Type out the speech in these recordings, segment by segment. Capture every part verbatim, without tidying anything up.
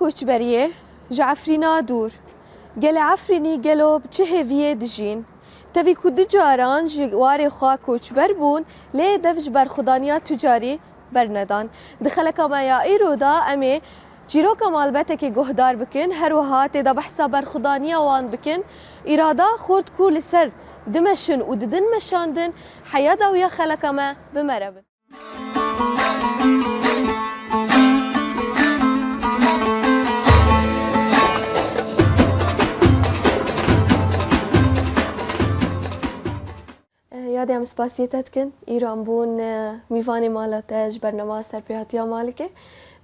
Koçberiyê ji Efrîna dûr. Gelê Efrînî gelo bi çi hêviyê dijîn? Tevî ku du caran ji warê xwe koçber bûn, lê dev ji berxwedaniya tucarî bernedan. Di xeleka me ya îro de em ê çîroka malbetekê guhdar bikin, her wiha tê de behsa berxwedaniya wan bikin. Îrada xort ku li ser dimeşin û didin meşandin, heya dawiya xeleka me bi me re bin. Yadê em spasiyê te dikin. Îro em bûn, e, mîvanê mala te ji bernama Serpêhatiya Malikê.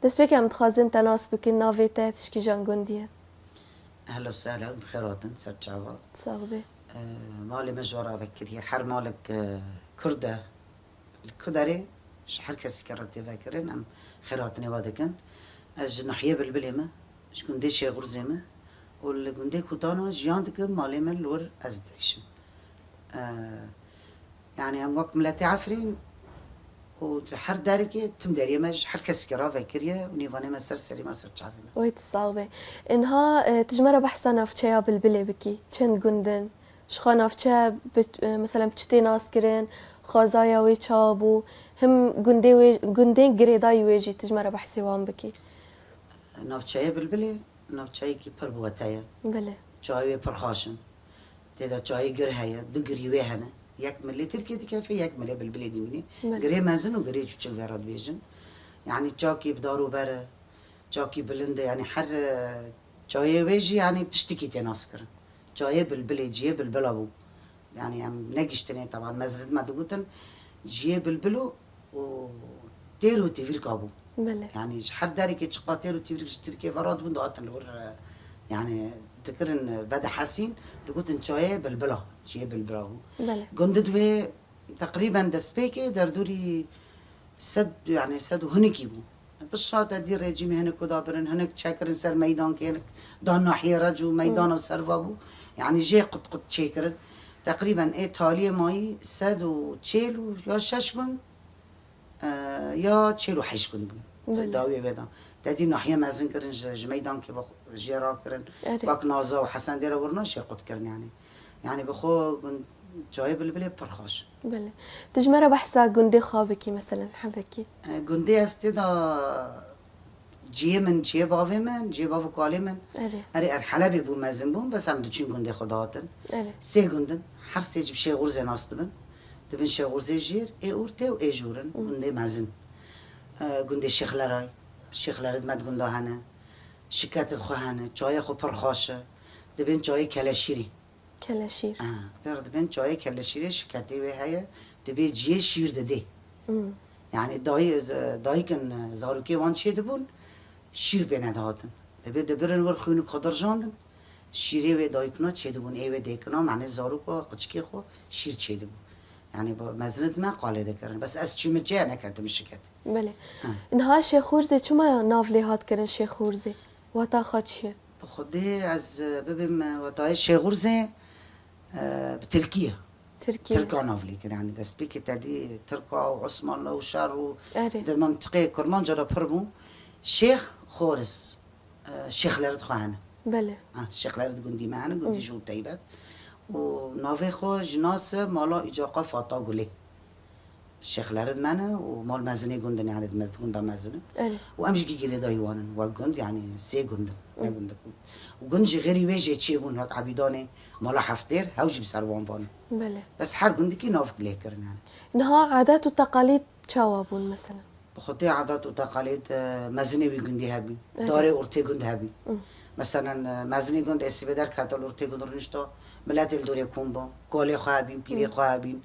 Destpêkê em dixwazin te nas bikin, navê te, tişkîjan gundî ye. Ehlen û sehlen, bi xêr hatin, ser çava. Sax be. E, malê me ji we re vekiriye. Her malek, e, Kurd e. Li ku derê ji her kesekî re tê vekirin, em xêrhatinê we dikin. Ez ji nahiyê Bilbilê me, ji gundê Şêxûrzê me û li gundê Kûtana jiyan dikim, malê me li wir ez dihişim. Eee, yanî em wek miletê Efrîn û li her derekê tim deriyê me ji her kesekî re vekiriye û nîvanê me ser serî me, ser çavê me. Wê tu sax be. Inha, e, tu ji me re behsa navçeya Bilbilê bikî. Çend gund in? Ji xwe navçe bi, e, mesela bi çi tê naskirin, xwezaya wê çawa bû, him gundê wê, gundên girêdayî wê jî tu ji me re behsê wan bikî. Navçeyê Bilbilê navçeyekî pir bi wete ye. Belê. Çayê wê pir xaş in. Tê de çayê gir heye, du girî wê hene. Yek milê Tirkiyê dikeve, yek milê Bilbilê dimîne. Belê. Girê mezin û girê çûçik vê re dibêjin. Yanî çakî bi dar û ber e, çakî bilind e, yanî her, e, çayê wê jî yanî tiştikî tê naskirin. Çayê Bilbilê, ciyê bilbila bû. Yanî em negiştinê, teban mezin me digotin, ciyê bilbil û, û têr û tîvrika bû. Belê. Yanî ji her derekê çiqa têr û tîvrik ji Tirkiyê ve radibûn, dihatin li wir, e, yanî dikirin, e, vedihesîn, digotin çayê bilbila, ciyê bilbila bû. Belê. Gundid wê teqrîben destpêkê derdorî sed, yanî sed û hinikî bû. Bi şa te dî rejîmê hinek ku da birin, hinek çekirin ser meydankê, hinek dan nahiyê Reco û meydana ser va bû. Yanî jê qut qut çêkirin. Teqrîben ê taliyê mayî sed û çêl û ya şeş gund, e, ya çêl û heşt gund bûn. Belê. Dawiyê wê de. Te dî nahiye mezin kirin, ji, ji meydankê ve jê rakirin. Erê. Wek Naza û Hesendê re wirna jê qut kirin yanî. Yanî bi xwe gund, cayê Bilbilê pir xweş. Belê. Tu ji me re behsa gundê xwe bikî, meselen, hebekî. E, gundê ez tê de ciyê min, ciyê bavê min, ciyê bav û kalê min. Erê. Erê, er Helebê bû, mezin bûn, bes em diçûn gundê xwe dihatin. Erê. Sê gund in, her sê jî bi Şêxûrzê nas dibin. Dibin Şêxûrzê jêr, ê ortê û ê jor in, gundê mezin. E, gundê Şêxleray, Şêxlerid me di gunda hene. Şiketid xwe hene, çayê xwe pir xweş e. Dibên çayê Keleşîrî. Keleşîr. Ha, pêr dibên çayê Keleşîrê şiketê wê heye, dibê ciyê şîr didê. Hmm. Yanî dayî-, z-, dayikin, zarokê wan çêdibûn, şîr pê nedihatin. Dibê dibirin wir xwînik xwe dirjandin, şîrê wê dayikina çêdibûn, ê wê dêkina, manê zaroka, qiçikê xwe şîr çêdibû. Yanî bi mezinit me qalê dikirin. Bes ez çûme çê, neketim şiket. Belê. Ha. Niha Şêxûrzê çima nav lê hat kirin Şêxûrzê? Wata xwe çi ye? Bi Xwedê ez, e, bibim, e, wetayê Şêxûrzê, e, bi Tirkî ye. Tirkî ye. Tirka nav lê kir, yanî destpêkê te dî Tirka û Osmanlı û şer û Erê. Di mintiqê Kurmanca de pir bû. Şêx Xoriz, e, Şêxlerid xwe hene. Belê. Ha, Şêxlerid gundî me hene, gundî Hı. ji taybet. Û navê xwe ji nas e mala Îcaqa Fata Gulê. Şêxlerid me ne û mal mezinê gund in, yanî di mez-, gunda mezin in. Erê. Û em jî gî girêdayî wan in. Wek gund, yanî sê gund in, ne Hı. gundek bûn. Û gund jî xêrî wê jê çêbûn, wek Ebîdanê, mala Heftêr, hew jî bi ser wan van in. Belê. Bes her gundikî navik lê kirin, yanî. Niha adet û teqalîd çawa bûn, mesela? Bi xwe tê adet û teqalîd, e, mezinê wî gundî hebî. Erê. Darê ortê gund hebî. Hı. Meselen, e, mezinê gund ê sibê derkete li ortê gund rûnişta, miletê li dorê kom ba, kalê xwe hebîn, pîrê Hı. xwe hebîn.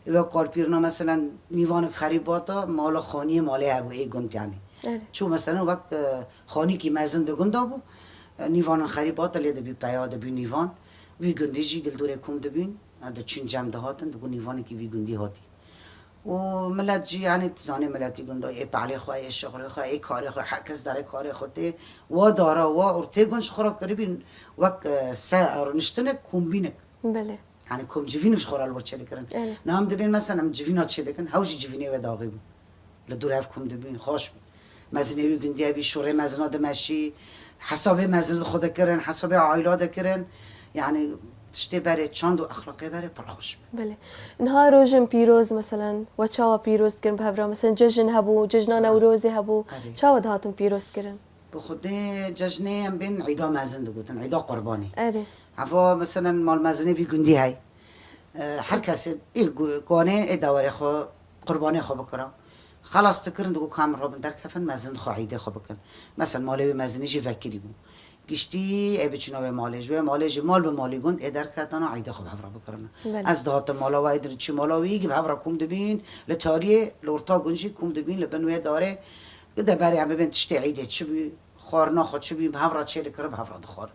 Wek kalpîrina, meselen, nîvanik xerîb bata, mala xaniyê malê hebû ê gund, yanî. Erê. Çû, meselen, wek, e, xanîkî mezin di gunda bû, e, nîvanin xerîb bata, lê dibî peya, dibî nîvan. Wî gundî jî gil dorê kom dibîn, e, diçûn cem dihatin, digot nîvanekî vî gundî hatî. Û milet jî, yanî, tu zanî miletî gunda, ê pehlê xwe, ê şixulê xwe, ê karê xwe, her kes derê karê xwe tê. Wa dara, wa ortê gund ji xwe re kiribîn wek, e, se-, rûniştinek, kombînek. Belê. Yanî kom civînik ji xwe re li wir çêdikirin. Evet. Niha em dibên, mesela, em civîna çêdikin, hew jî civînê wê daxî bû. Li dûr hev kom dibîn, xweş bû. Mezinê wî gundî hebî, şûrê mezina dimeşî, hesabê mezin li xwe dikirin, hesabê aîla dikirin. Yanî tiştê berê çand û exlaqê berê pir xweş bû. Belê. Niha rojên pîroz, meselen, we çawa pîroz dikirin bi hev re? Meselen, cejn hebû, cejna Newrozê hebû. Erê. Çawa dihatin pîroz kirin? Bi xwedê cejnê em bên îda mezin digotin, îda qurbanî. Erê. Heva, meselen, malmezinê vî gundî hey. E, her kesê ê gu-, guanê ê dewarê xwe qurbanê xwe bikira. Xelas dikirin, digot, ka em rabin derkevin, mezin xwe îdê xwe bikin. Mesel, malê wê mezinê jî vekirî bû. Giştî ê biçûna wê malê, ji wê malê jî mal bi malî gund ê derketana îdê xwe bi hev re bikirina. Belê. Ez dihatim mala we, ê diçû mala wî, bi hev re kom dibîn, li tariyê, li orta gund jî kom dibîn, li bin wê darê, di deberê em bibên tiştê îdê çi bî, xwarina xwe çi bî, bi hev re çêdikirin, bi hev re dixwarin.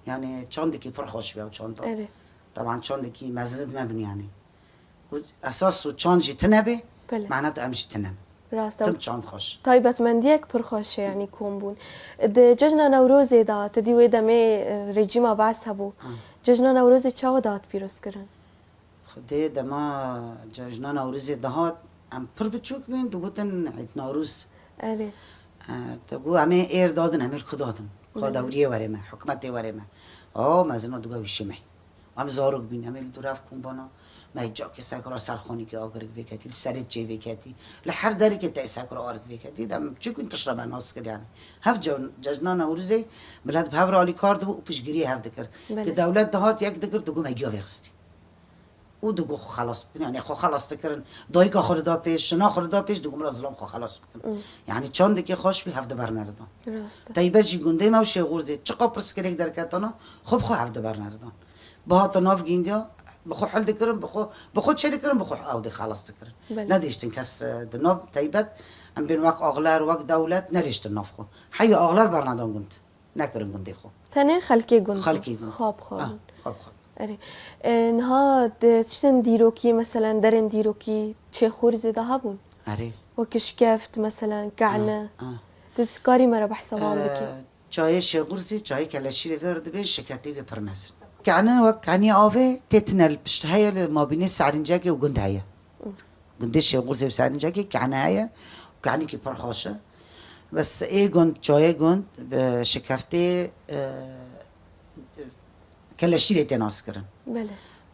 Yanî çandekî pir xweş bû ew çanda. Erê. Teban çandekî mezin me bin yanî. Û esas û çand jî tune bê, Belê. Mana tu em jî tune ne. Rast e. Tim çand xweş. Taybetmendiyek pir xweş e, yanî kom bûn. Di cejna Newrozê de, te dî wê demê, e, rejîma Bees hebû. Ha. Cejna Newrozê çawa dihat pîrozkirin? Xwedê dema cejna Newrozê dihat, em pir biçûk bûn, digotin Îd Newroz. Erê. E, te got, em ê êr dadin, em ê li ku dadin? Xwe Belê. Dewriyê were me, hikûmetê were me. O, mezina digot, wî şê me. Em zarok bîn, em ê li dûrev kombana, me cakê sekra serxanîkê agirek vêketî, li serê çê vêketî, li her derikê te sekra arik vêketî, dem çi ku piştre me nas kir yani. Hev ce-, cejna Newrozê millet bi hev re alîkar dibû û piştgiriyê hev dikir. Belê. Ki dewlet dihat yek dikir, digot me giya vêxistî. Û digot xwe xelas bikin, yani xwe xelas dikirin. Dayika xwe dida pêş, jina xwe dida pêş, digot mira zilam xwe xelas bikin. Hmm. Yani çandekê xweş bî hev di ber neridan. Rast e. Teybet jî gundê me û Şêxûrzê. Çiqa pirsgirêk derketana, xwe bi xwe hev di ber neridan. Bihata nav gindiya, bi xwe hil dikirin, bi xwe, bi xwe çê dikirin, bi xwe ew dê xelas dikirin. Belê. Nedihiştin kes, e, di nav teybet, em bên wek axler, wek dewlet, nedihiştin nav xwe. Heya axler bernedan gund. Nekirin gundê xwe. Tenê xelkê gund. Xelkê gund. Xwe bi xwe. Ha, xwe bi xwe. Erê. E, niha di tiştên dîrokî, meselen, derên dîrokî Şêxûrzê de hebûn? Erê. Wek şikeft, meselen, kehne. Ha, ha. Tu dikarî me re behsa wan bikî? E, Çayê Şêxûrzê, çayê keleşîrê vê re dibê, şiketê wê pir mezin. Kehne wek kehniyê avê tê tine li pişt heye, li mabînê Serîncekê û gund heye. Gundê Şêxûrzê û Serîncekê kehne heye û kehnîkî pir xweş e. Bes ê gund, çayê gund bi şikeftê, e, keleşîrê tê naskirin. Belê.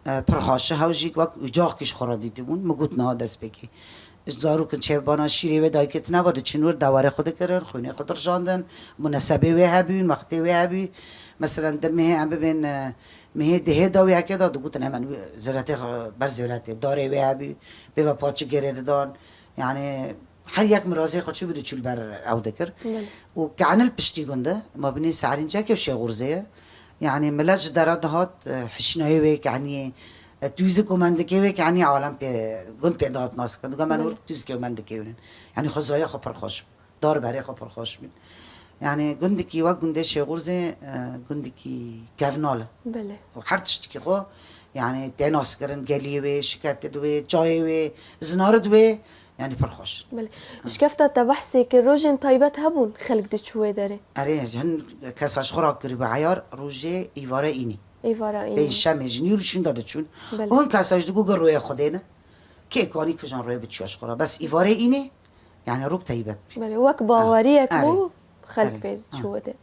E, pir xweş e, hew jî wek ucaxkî ji xwe re dîtibûn. Min got niha destpêkê. Zarokin çêvbana şîrê wê dayikê tine ve diçin wir dewarê xwe dikirin, xwînê xwe dirijandin, munasebê wê hebûn, wextê wê hebû. Meselen, di mehê em bibên, e, mehê dihê da wê heke da digotin hemen wê zêretê xwe ber zêretê, darê wê hebû, pê ve paçik gerê didan. Yani, Her yek mirazê xwe çi bû diçû li ber ew dikir. Belê. Û kehnil piştî gund e, mabînê Serîncekê û Şêxûrzê ye. Yanî milet ji dera dihat, e, hişnayê wê kehniyê, e, tûzik û mendikê wê kehniyê alem pê, gund pê dihat nas kirin. Digot me Belê. Nur tûzikê û mendikê wî ne. Yanî xwezaya xwe pir xweş bû. Dar berê xwe pir xweş bûn. Yanî gundikî wek gundê Şêxûrzê, e, gundikî kevnal e. Belê. Û her tiştikî xwe, yanî tê nas kirin, geliyê wê, şiketê di wê, çayê wê, zinarê di wê, yanî pir xweş. Belê. Şikefta te behsê kir, rojên taybet hebûn, xelk diçû wê derê? Erê, hin kesa ji xwe re kirî bi eyar, rojê îvara înî. Îvara înî. Pêncşemê ji nî û şûnda diçûn. Belê. Û hin kesa ji digo gir rûyê Xwedê ne. Kê kanî kijan rûyê biçûya ji xwe re. Bes îvarê înî, yanî rûk teybet bî. Belê, wek baweriyek Ha, bû, erê. Xelk Erê. pê Ha. çû wê derê.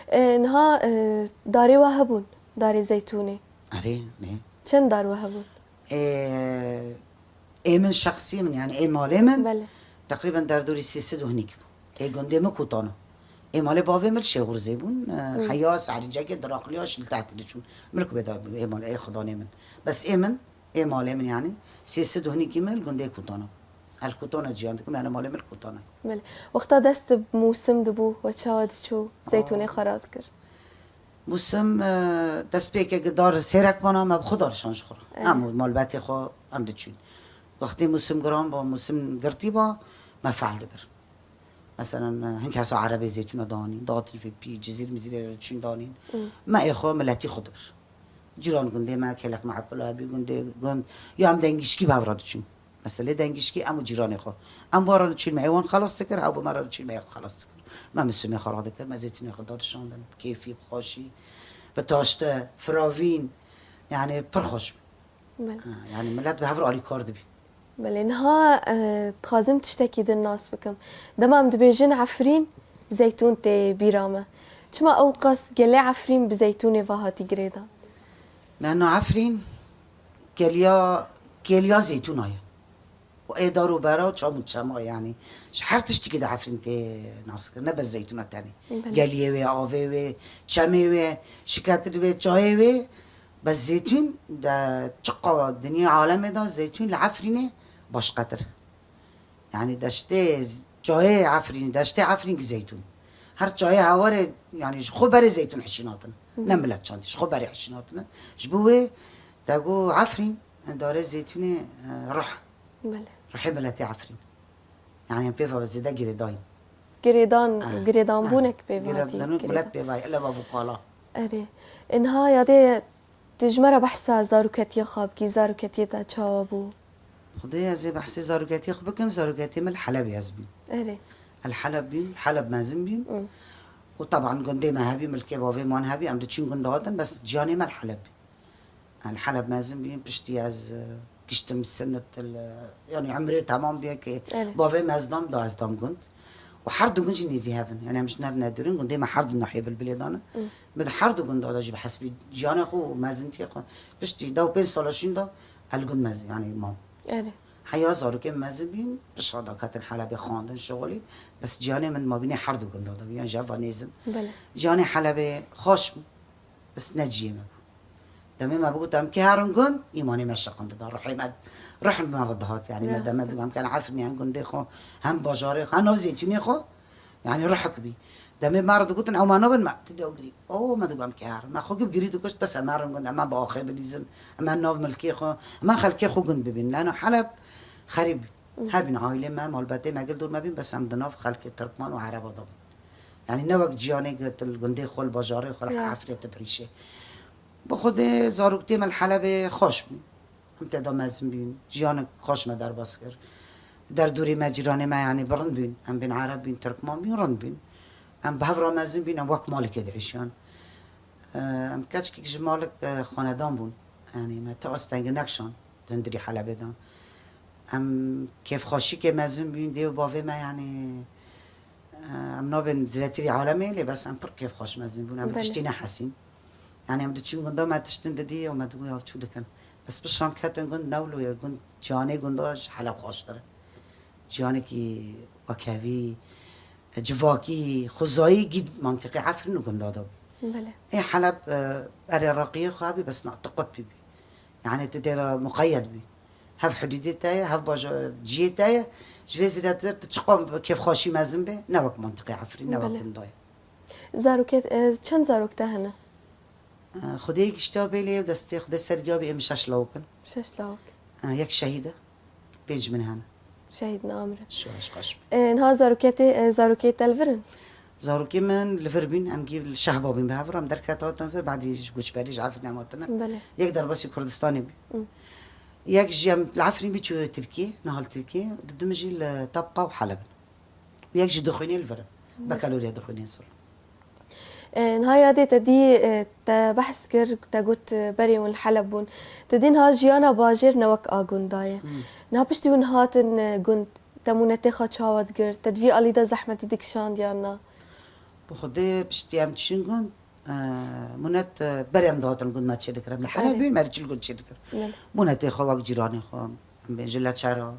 E, niha, e, darê we hebûn, darê zeytûnê? Erê, ne. Çend dar we hebûn? Ê, ê min şexsî min, yani ê malê min, Belê. Teqrîben derdorî sê sed û hinik bû. Ê gundê min Kotana. Ê malê bavê min Şêxûrzê bûn. E, Hı. Heya Serîncekê, Diraqliya, Şiltehtê diçûn. Min ku bê da ê malê, ê xudanê min. Bes ê min, ê malê min yani, sê sed û hinikî min li gundê Kotana. El Kotana ciyan dikim, yani malê min Kotana. Belê. Wexta dest bi mûsim dibû, we çawa diçû, zeytûnê Aa. xwe radikir? Mûsim, e, destpêkê dar sêrek bana, me bi xwe dar şan ji xwe re. Evet. Em û malbetê xwe em diçûn. Wextê mûsim giran ba, mûsim girtî ba, me fehl dibir. Meselen, e, hin kesa erebê zeytûna danîn, datin vê pî, cizîr mizîrê re diçûn danîn. Hı. Me ê xwe miletî xwe dibir. Cîran gundê me, kêlek me epila hebî gundê gund, ya em dengişkî bi hev re diçûn. Meselê dengişkî em û cîranê xwe. Em wan re diçûn me ê wan xelas dikir, ew bi me re diçûn me ê xwe xelas dikir. Me misûmê xwe radikir, me zeytûnê xwe dadişandin, bi kêfî, bi xweşî, bi taşte, firavîn. Yani pir xweş bû. Belê. Ha, yani millet bi hev re alîkar dibî. Belê, niha, e, dixwazim tiştekî din nas bikim. Dema em dibêjin Efrîn, zeytûn tê bîra me. Çima ew qas gelê Efrîn bi zeytûnê ve hatî girêdan? Lano Efrîn geliya, geliya zeytûna ye. Û ê dar û bera, çam û çema, yanî ji her tiştikî de Efrîn tê nas kirin, ne bes zeytûna tenê. Belê. Geliyê wê, avê wê, çemê wê, şiketir wê, çayê wê, bes zeytûn de çiqa dinya alemê de zeytûn li Efrînê başqetir. Yanî deştê z-, çayê Efrînê, deştê Efrîn ki zeytûn. Her çayê hewarê, yanî ji xwe berê zeytûn hişînatin. Hı hı. Ne milet çandî, ji xwe berê hişînatine. Ji bo wê te got Efrîn, darê zeytûnê, e, ruh. Belê. Ruhê miletê Efrîn. Yanî em pê ve zêde girêdayîn. Girêdan, Ah, girêdanbûnek ah, pê ve hatî girêdanbûnek girêdan. Milet pê ve, ele ve vukala. Erê. Inha yadê tu ji me re behsa zaroketiya xwe bikî, zaroketiyê te çawa bû? Xwedê ez ê behsê zaroketiyê xwe bikim, zaroketiyê min li Helebê ez bîm. Erê. Ez li Heleb bîm, Heleb mezin bîm. Hı. Û teban gundê me hebî, milkê bavê man hebî, em diçin gund hatin, bes ciyanê me li Heleb bî. Ez li Heleb mezin bîm, piştî ez, e, giştim sinnet, e, yanî emrê temam bîye ki Evet. bavê me ez dam, da ez dam gund. Û her du gund jî nêzî hev in. Yanî em ji nev nedûrin, gundê me her du nahiyê Bilbilê de ne. Hı. Min di her du gunda de jî bi hesbî ciyanê xwe û mezintiyê xwe. Piştî deh û pênc sala şûn de ez li gund mezin, yanî mam. Erê. Heya zarokê min mezin bîn, pişa da ketin Helebê xwendin, şixulî. Bes ciyanê min mabînê her du gunda de bî, yan ji hev ve nêzin. Belê. Ciyanê Helebê xweş bû, bes ne ciyê me bû. Demê me bigot em kê herin gund, îmanê me şiqin dida, ruhê me, ruh me ve dihat, yanî me Rast deme e. Digot em kene Efrînê, hem gundê xwe, hem bajarê xwe, hem nav zeytûnê xwe, yanî ruhek bî. Demê me re digotin ew me nabin, me ti dew girî. O, me digot em kê herin. Me xwe gib girî dikuşt, bes em herin gund, em bi axê bilîzin, em nav milkê xwe, em xelkê xwe gund bibîn. Leno Heleb xerîb bî. Hı. Hebîn aîlê me, malbetê me gil dûr me bîn, bes em di nav xelkê Tirkman û Ereba de bûn. Yanî ne wek ciyanê ki tu li gundê xwe, li bajarê xwe, li Rast. Efrê tu bihîşê. Bi xwedê zaroktiyê me li Helebê xweş bûn. Em tê de mezin bîn. Ciyanek xweş me derbas kir. Derdorê me, cîranê me, yanî bi rind bîn. Em bên Ereb bîn, Tirkman bîn, rind bîn. Em bi hev re mezin bîn, em wek malikê dihişyan. Em keçkîk ji malik, e, xanedan bûn. Yanî me ti astengî nekşand di hundirî Helebê de. Em kêfxweşîkê mezin bîn, dê û bavê me, yanî, e, em nabên zêdetirî alemê, lê bes em pir kêfxweş mezin bûn. Em bi Belê. Tiştî nehesîn. Yanî em diçûn gunda me tiştin didî û me digot ya çû dikin. Bes bi şam ketin gund newlo ye, gund ciyanê gunda ji Heleb xweştir e. Ciyanekî wekhevî, civakî, xwezayî gîd mantiqê Efrîn û gunda de bû. Belê. Ê Heleb, e, erê raqiyê xwe hebî bes na tu qutbî bî. Yanî tu dê re muqeyyed bî. Hev hudûdê te ye, hev baja-, ciyê te ye. Ji vê zêdetir tu çiqa kêfxweşî mezin be, ne wek mantiqê Efrîn, ne wek Belê. Gunda ye. Zarokê, e, çend zarok te hene? E, Xwedê gişta bê lê destê Xwedê sergiya bê em şeş lawik in. Şeş lawik. E, yek şehîd e. Pênc min hene. Şehîd ne amir. Şaş qaş. E, niha zaroketê, e, zarokê te li vir in? Zarokê min li vir bîn, em gî li Şehba bîn bi hev re, em derket hatin vir, badî ji goçberî ji Efrînê em hatine. Belê. Yek derbasî Kurdistanê bî. Hı. Yek jî em li Efrîn bî çû Tirkiyê, niha li Tirkiyê, dudim jî li Tebqa û Heleb in. Û yek jî dixwînê li vir in. Hı. Bekaloriya dixwînê sir. E, niha yadê te dî, e, te behs kir, te got, e, berê hûn li Heleb bûn. Te dî niha jiyana bajêr ne wek a gunda ye. Hmm. Niha piştî hûn hatin, e, gund, te mûnetê xwe çawa digir? Te di vî alî de zehmetî dikişand yan na? Bi Xwedê piştî em diçin gund, e, mûnet, e, berê em dihatin gund me çê dikir. Em li Heleb Erê. Bîn, me li çil gund çê dikir. Belê. Mûnetê xwe wek cîranê xwe, em bên ji Leçera,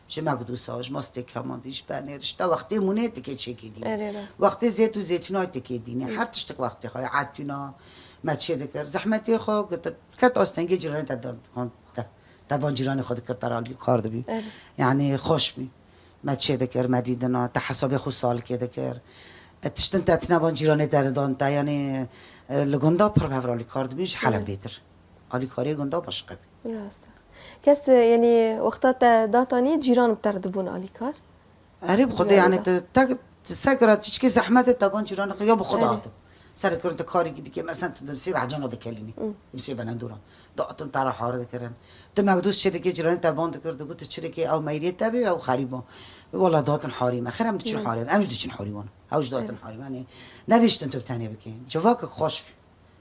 ji Mekdûsa, ji Mastê Kemandî, ji Penêr, ji te wextê mûnê tikê çêkê dînê. Erê, rast. Wextê zêt û zêtûnay tikê dînê. Hı. Her tiştik wextê xwe, etûna me çê dikir. Zehmetê xwe, ket astengê cîranê te, te, te ban cîranê xwe dikir, te re alîkar dibî. Erê. Yanî xweş bî. Me çê dikir, me dîdina, te hesabê xwe salikê dikir. E, tiştin te tine ban cîranê te didan te, yanî, e, li gunda pir bi hev re alîkar dibîn, ji Heleb Hı. Bêtir. Alîkariyê gunda başqe bî. Rast e. Kes, e, yanî wexta te datanî cîran bi te re dibûn alîkar? Erê bi Xwedê, yanî te, te, te sekira çiçkê zehmetê te ban cîranê xwe ya bi xwe Erê. Dihatin. Serê kir tu karîkî dikê, mesela tu dibisê bi hecana dikelînî. Hı. Dibisê venendora. Dihatin te re hare dikirin. Tu mekdûs çê dikê cîranê te ban dikir, digot tu çirikê ew meyriyê te bê, ew xerîba. Wela dihatin harî me. Xêr em diçin Hı. Harî. Em jî diçin harî wan. Ew jî dihatin Erê. Harî me. Yanî nediştin tu bi tenê bikê. Civakek xweş bî.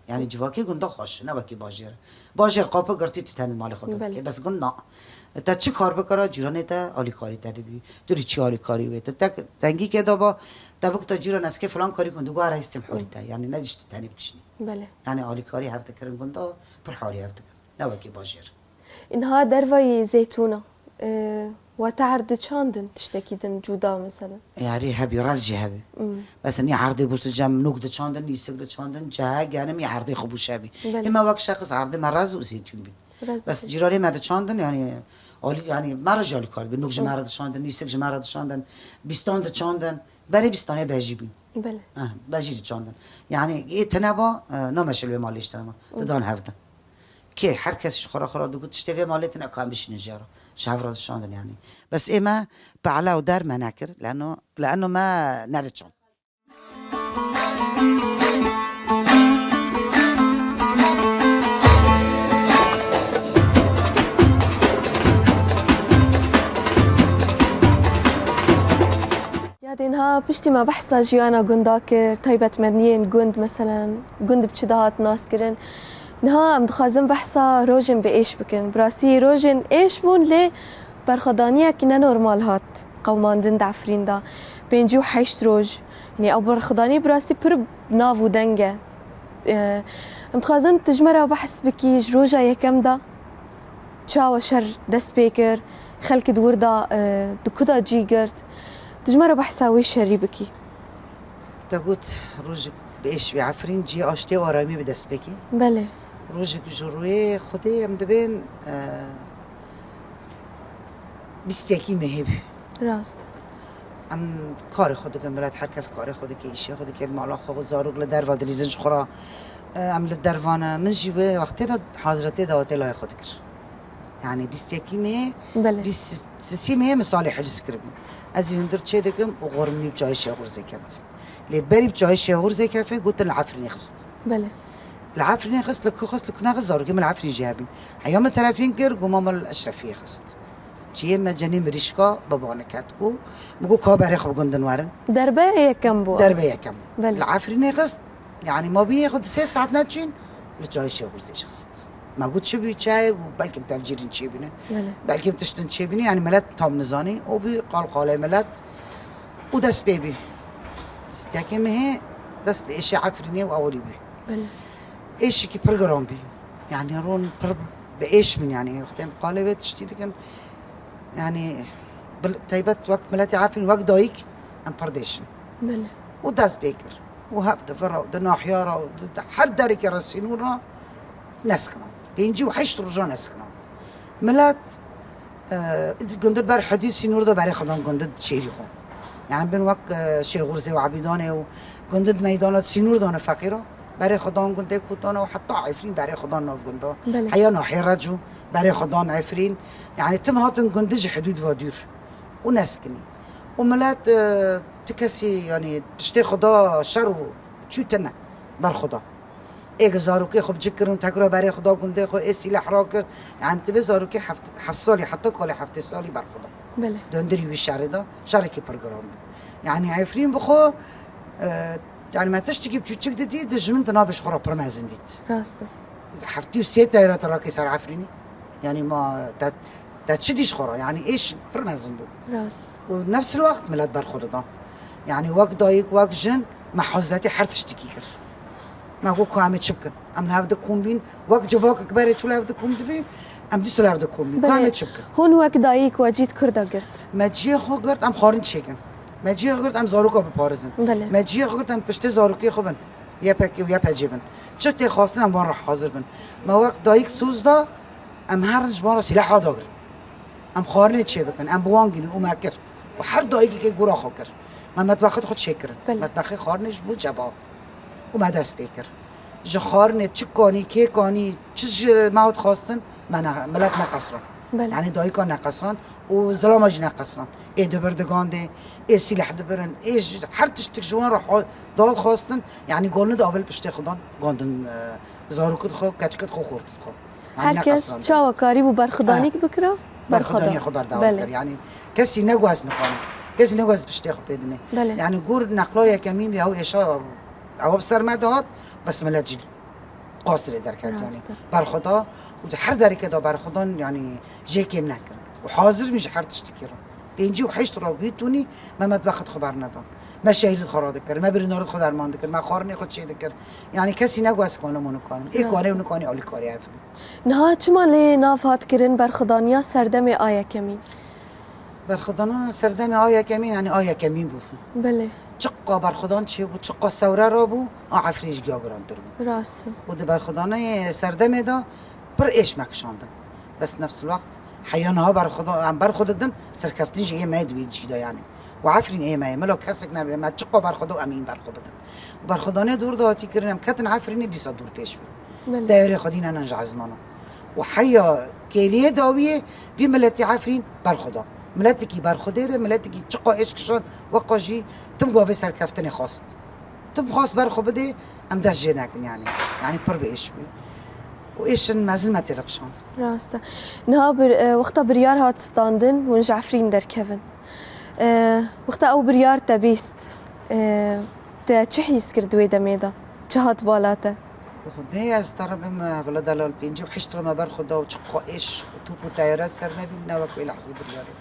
Yanî civakê gunda xweş, ne wekî bajêr. Bajêr qapik girtî tu tenê malê xwe Belê. Dikê. Bes gund na. Te çi kar bikira, cîranê te alîkarî te dibî. Tu rî çi alîkarî wê? Tu tek tengî kê daba, te bikta cîran ez kê filan karî kun, tu guhara hîstêm horî te. Yani ne diş tu tenê bikişînî. Belê. Yani alîkarî hev dikirin gunda, pir harî hev dikirin. Ne wekî bajêr. Inha dervayî zeytûna, e, we te erd diçandin, tiştekî din cuda mesela? Yarî hebî, raz jî hebî. Hmm. Mesela nî erdê bûş dicem, nuk diçandin, nîsik diçandin, cehe genim ya erdê xwe bûş hebî. Belê. Ema wek şexs erdê me raz û zeytûn bî. Raz û Bes zeytûn. Cîranê me diçandin, yani, alî, yani, me re jî alîkar bî. Nuk ji me re diçandin, nîsik ji me re diçandin, bîstan diçandin. Berê bîstanê bejî bîn. Belê. Eh, bejî diçandin. Yani, ê tine ba, eh, nameşil wê malê ji tine ba. Didan hevdin. Kê, her kes ji xwe re xwe re digot, tiştê vê malê tine kan bişînin jê re. Ji hev re diçandin, yani. Bes ê me pehla û der me nekir, leno, leno me nediçand. Ya dê niha piştî me behsa jiyana gunda kir, taybetmendiyên gund, meselen, gund bi çi dihat naskirin. Niha em dixwazin behsa rojên bi êş bikin. Bi rastî rojên êş bûn, lê berxwedaniyek nenormal hat qewimandin di Efrîn de. Pêncî û heşt roj. Yanî ew berxwedanî bi rastî pir nav û deng e. Em dixwazin tu ji me re behs bikî ji roja yekem de. Çawa şer dest pê kir? Xelkê di wir de, e, di ku de cî girt? Tu ji me re behsa wê şerî bikî. Te got, rojek bi êş wê Efrîn cihê aştê û aramiyê bi dest pê kî. Belê. Rojek ji rûyê Xwedê em dibên, e, bîst yekî mehê bî. Rast. Em karê xwe dikin, milet her kes karê xwe dike, îşê xwe dike, li mala xwe, zarok li derva dilîzin ji xwe re. Em li derva ne. Min jî wê wextê de haziretê dawetê layê xwe dikir. Yani bîst yekî mê, Belê. bîst sisî mê min salê heciz kiribû. Ez jî hundir çê dikim û xor min û çayê Şêxûr zêket. Lê berî bi çayê Şêxûr zêkefê gotin li Efrînê xist. Belê. Li Efrînê xist, li ku xist, li ku nexist, zarokê min li Efrîn jî hebîn. Heya min telefîn kir, got, "Mama li Eşrefiyê xist." Çiyê me cenî mirîşka bibaniket ku, min got, "Ka berê xwe bi gundin werin." Derbe yekem bû. Derbe yekem. Belê. Li Efrînê xist, yani ma bînê xwe di sê saet neçûn, li çayê Şêxûr zêj xist. Me got, "Çi bû çayê?" Got, "Belkim tevcîrîn çêbîne. Belê. Belkim tiştin çêbîne." Yani milet tam nizanî. O bû qalqalê milet û dest pê bî. Stekê mehê dest bi êşê Efrînê û ewilî bî. Belê. Êşikî pir giran bî. Yani rûn pir bi êş min yani. Wextê em qalê wê tiştî dikin. Yani bi taybet wek miletê Efrîn, wek dayik em pir dêşin. Belê. Û dest pê kir. Û hev di vir re, di nahiya re, di, di her derekê re sînûr re neskinan. Pêncî û heşt roja neskinan. Milet, e, gundin ber hudî sînûr de berê xwe dan gundin şêrî xwe. Yani bin wek, e, Şêxûrzê û Ebîdanê û gundin di meydana sînûr dane feqîra. Berê xwe dan gundê kutana û heta Efrîn berê xwe dan nav gunda. Belê. Heya nahê Recû berê xwe dan Efrîn. Yani tim hatin gundin ji hudûd ve dûr. Û neskinî. Û milet, e, ti kesî, yani, piştê xwe da şer û çû tine ber xwe da. Ê ki zarokê xwe bi cik kirin, tekra berê xwe da gundê xwe, ê sîleh rakir. Yani, ti vê zarokê heft, heft salî, heta kalê heftê salî ber xwe da. Belê. Di hundirî wî şerê da, şerekî pir giran bû. Yani, Efrîn bi xwe, e, yani, me tiştekî biçûçik didî, dijmin di navê ji xwe re pir mezin dît. Rast e. Heftê û sê teyra tu rakê ser Efrînê. Yani, ma te Te çi dî ji xwe re? Yani êş pir mezin bû. Rast. Û nefs el wext milet ber xwe dida. Yani wek dayik, wek jin, me hazretî her tiştekî kir. Me got ku em ê çi bikin? Em li hev de kom bîn, wek civakek berê çû li hev de kom dibî, em dîso li hev de kom bîn. Ku em ê çi bikin? Hûn wek dayik we cî di kur de girt? Me cihê xwe girt, em xwarin çêkin. Me cihê xwe girt, em zaroka biparizin. Belê. Me cihê xwe girt, em piştê zarokê xwe bin. Y P G û Y P G bin. Çi tê xwestin, em wan re hazir bin. Me wek dayik soz da, Em herin ji wan re sîleha dagirin. Em xwarinê çêbikin, em bi wan gînin û me kir. Û her dayikekê gora xwe kir. Me metbexê xwe çêkirin. Belê. Metbexê xwarinê ji bo ceba. Û me dest pê kir. Ji xwarinê çi kanî, kê kanî, çi ji me hat xwestin, me ne, milet neqesirand. Belê. Yani dayika neqesirand û zilama jî neqesirand. Ê dibir digandê, ê sîleh dibirin, ê ji, her tiştik ji wan re ha-, dal xwestin. Yani golni de avil piştê xwe dan, gandin, e, zarokit xwe, keçikit xwe, xortit xwe. Her kes çawa karîbû berxwedanîk bikira? Berxwedaniyê xwe berdewam kir. Yani kesî negot ez nikarim. Kesî negot ez piştê xwe pê dimê. Belê. Yani gor neqla yekemîn ya ew êşa ew bi ser me de hat, bes milet jî qasirê derket yani. Rast e. Berxweda û di her dereke de berxwedan yani jê kêm nekirin. û hazir bî ji her tiştekî re. Pêncî û heşt re bî tûnî me medbexê xwe bernedan. Me şehîdê xwe radikir, me birîndarê xwe derman dikir, me xwarinê xwe çêdikir. Yanî kesî ne ku ez kanim û nikanim. Ê Rast kare e. û nikanî alîkarî ev bî. Niha çima lê nav hat kirin berxwedaniya serdemê a yekemîn? Berxwedana serdemê a yekemîn, yanî a yekemîn bû. Belê. Çiqa berxwedan çêbû, çiqa sewre rabû, a Efrîn ji giya girantir bû. Rast e. Û di berxwedanê serdemê de pir êş me kişandin. Bes nefs wext heya niha berxweda-, em berxwe didin, serkeftin jî ê me di wê cî de yanî. Û Efrîn ê me ye, mila kesek nebe, me çiqa berxweda û em ên berxwe bidin. Û berxwedanê dûr de hatî kirin, em ketin Efrînê dîsa dûr pêş bû. Belê. Teyarê xwedî nenan ji ezmana. Û heya kêliyê dawiyê vî miletî Efrîn berxweda. Miletekî berxwedêr e, miletekî çiqa êş kişand, weqa jî tim gavê serkeftinê xwest. Tim xwest berxwe bidê, em dest jê nekin yanî. Yanî pir bi êş bû. Û êşin mezin me tê de kişand. Rast e. Niha bir, e, wexta biryar hat standin, hûn ji Efrîn derkevin. E, wexta ew biryar te bîst, e, te çi hîs kir di wê demê de? Çi hat bala te? Xwedê ez te re bim, e, wele delal pêncî û heşt re me berxweda û çiqa êş û top û teyare ser me bîn, ne wek wê lehzê biryarê.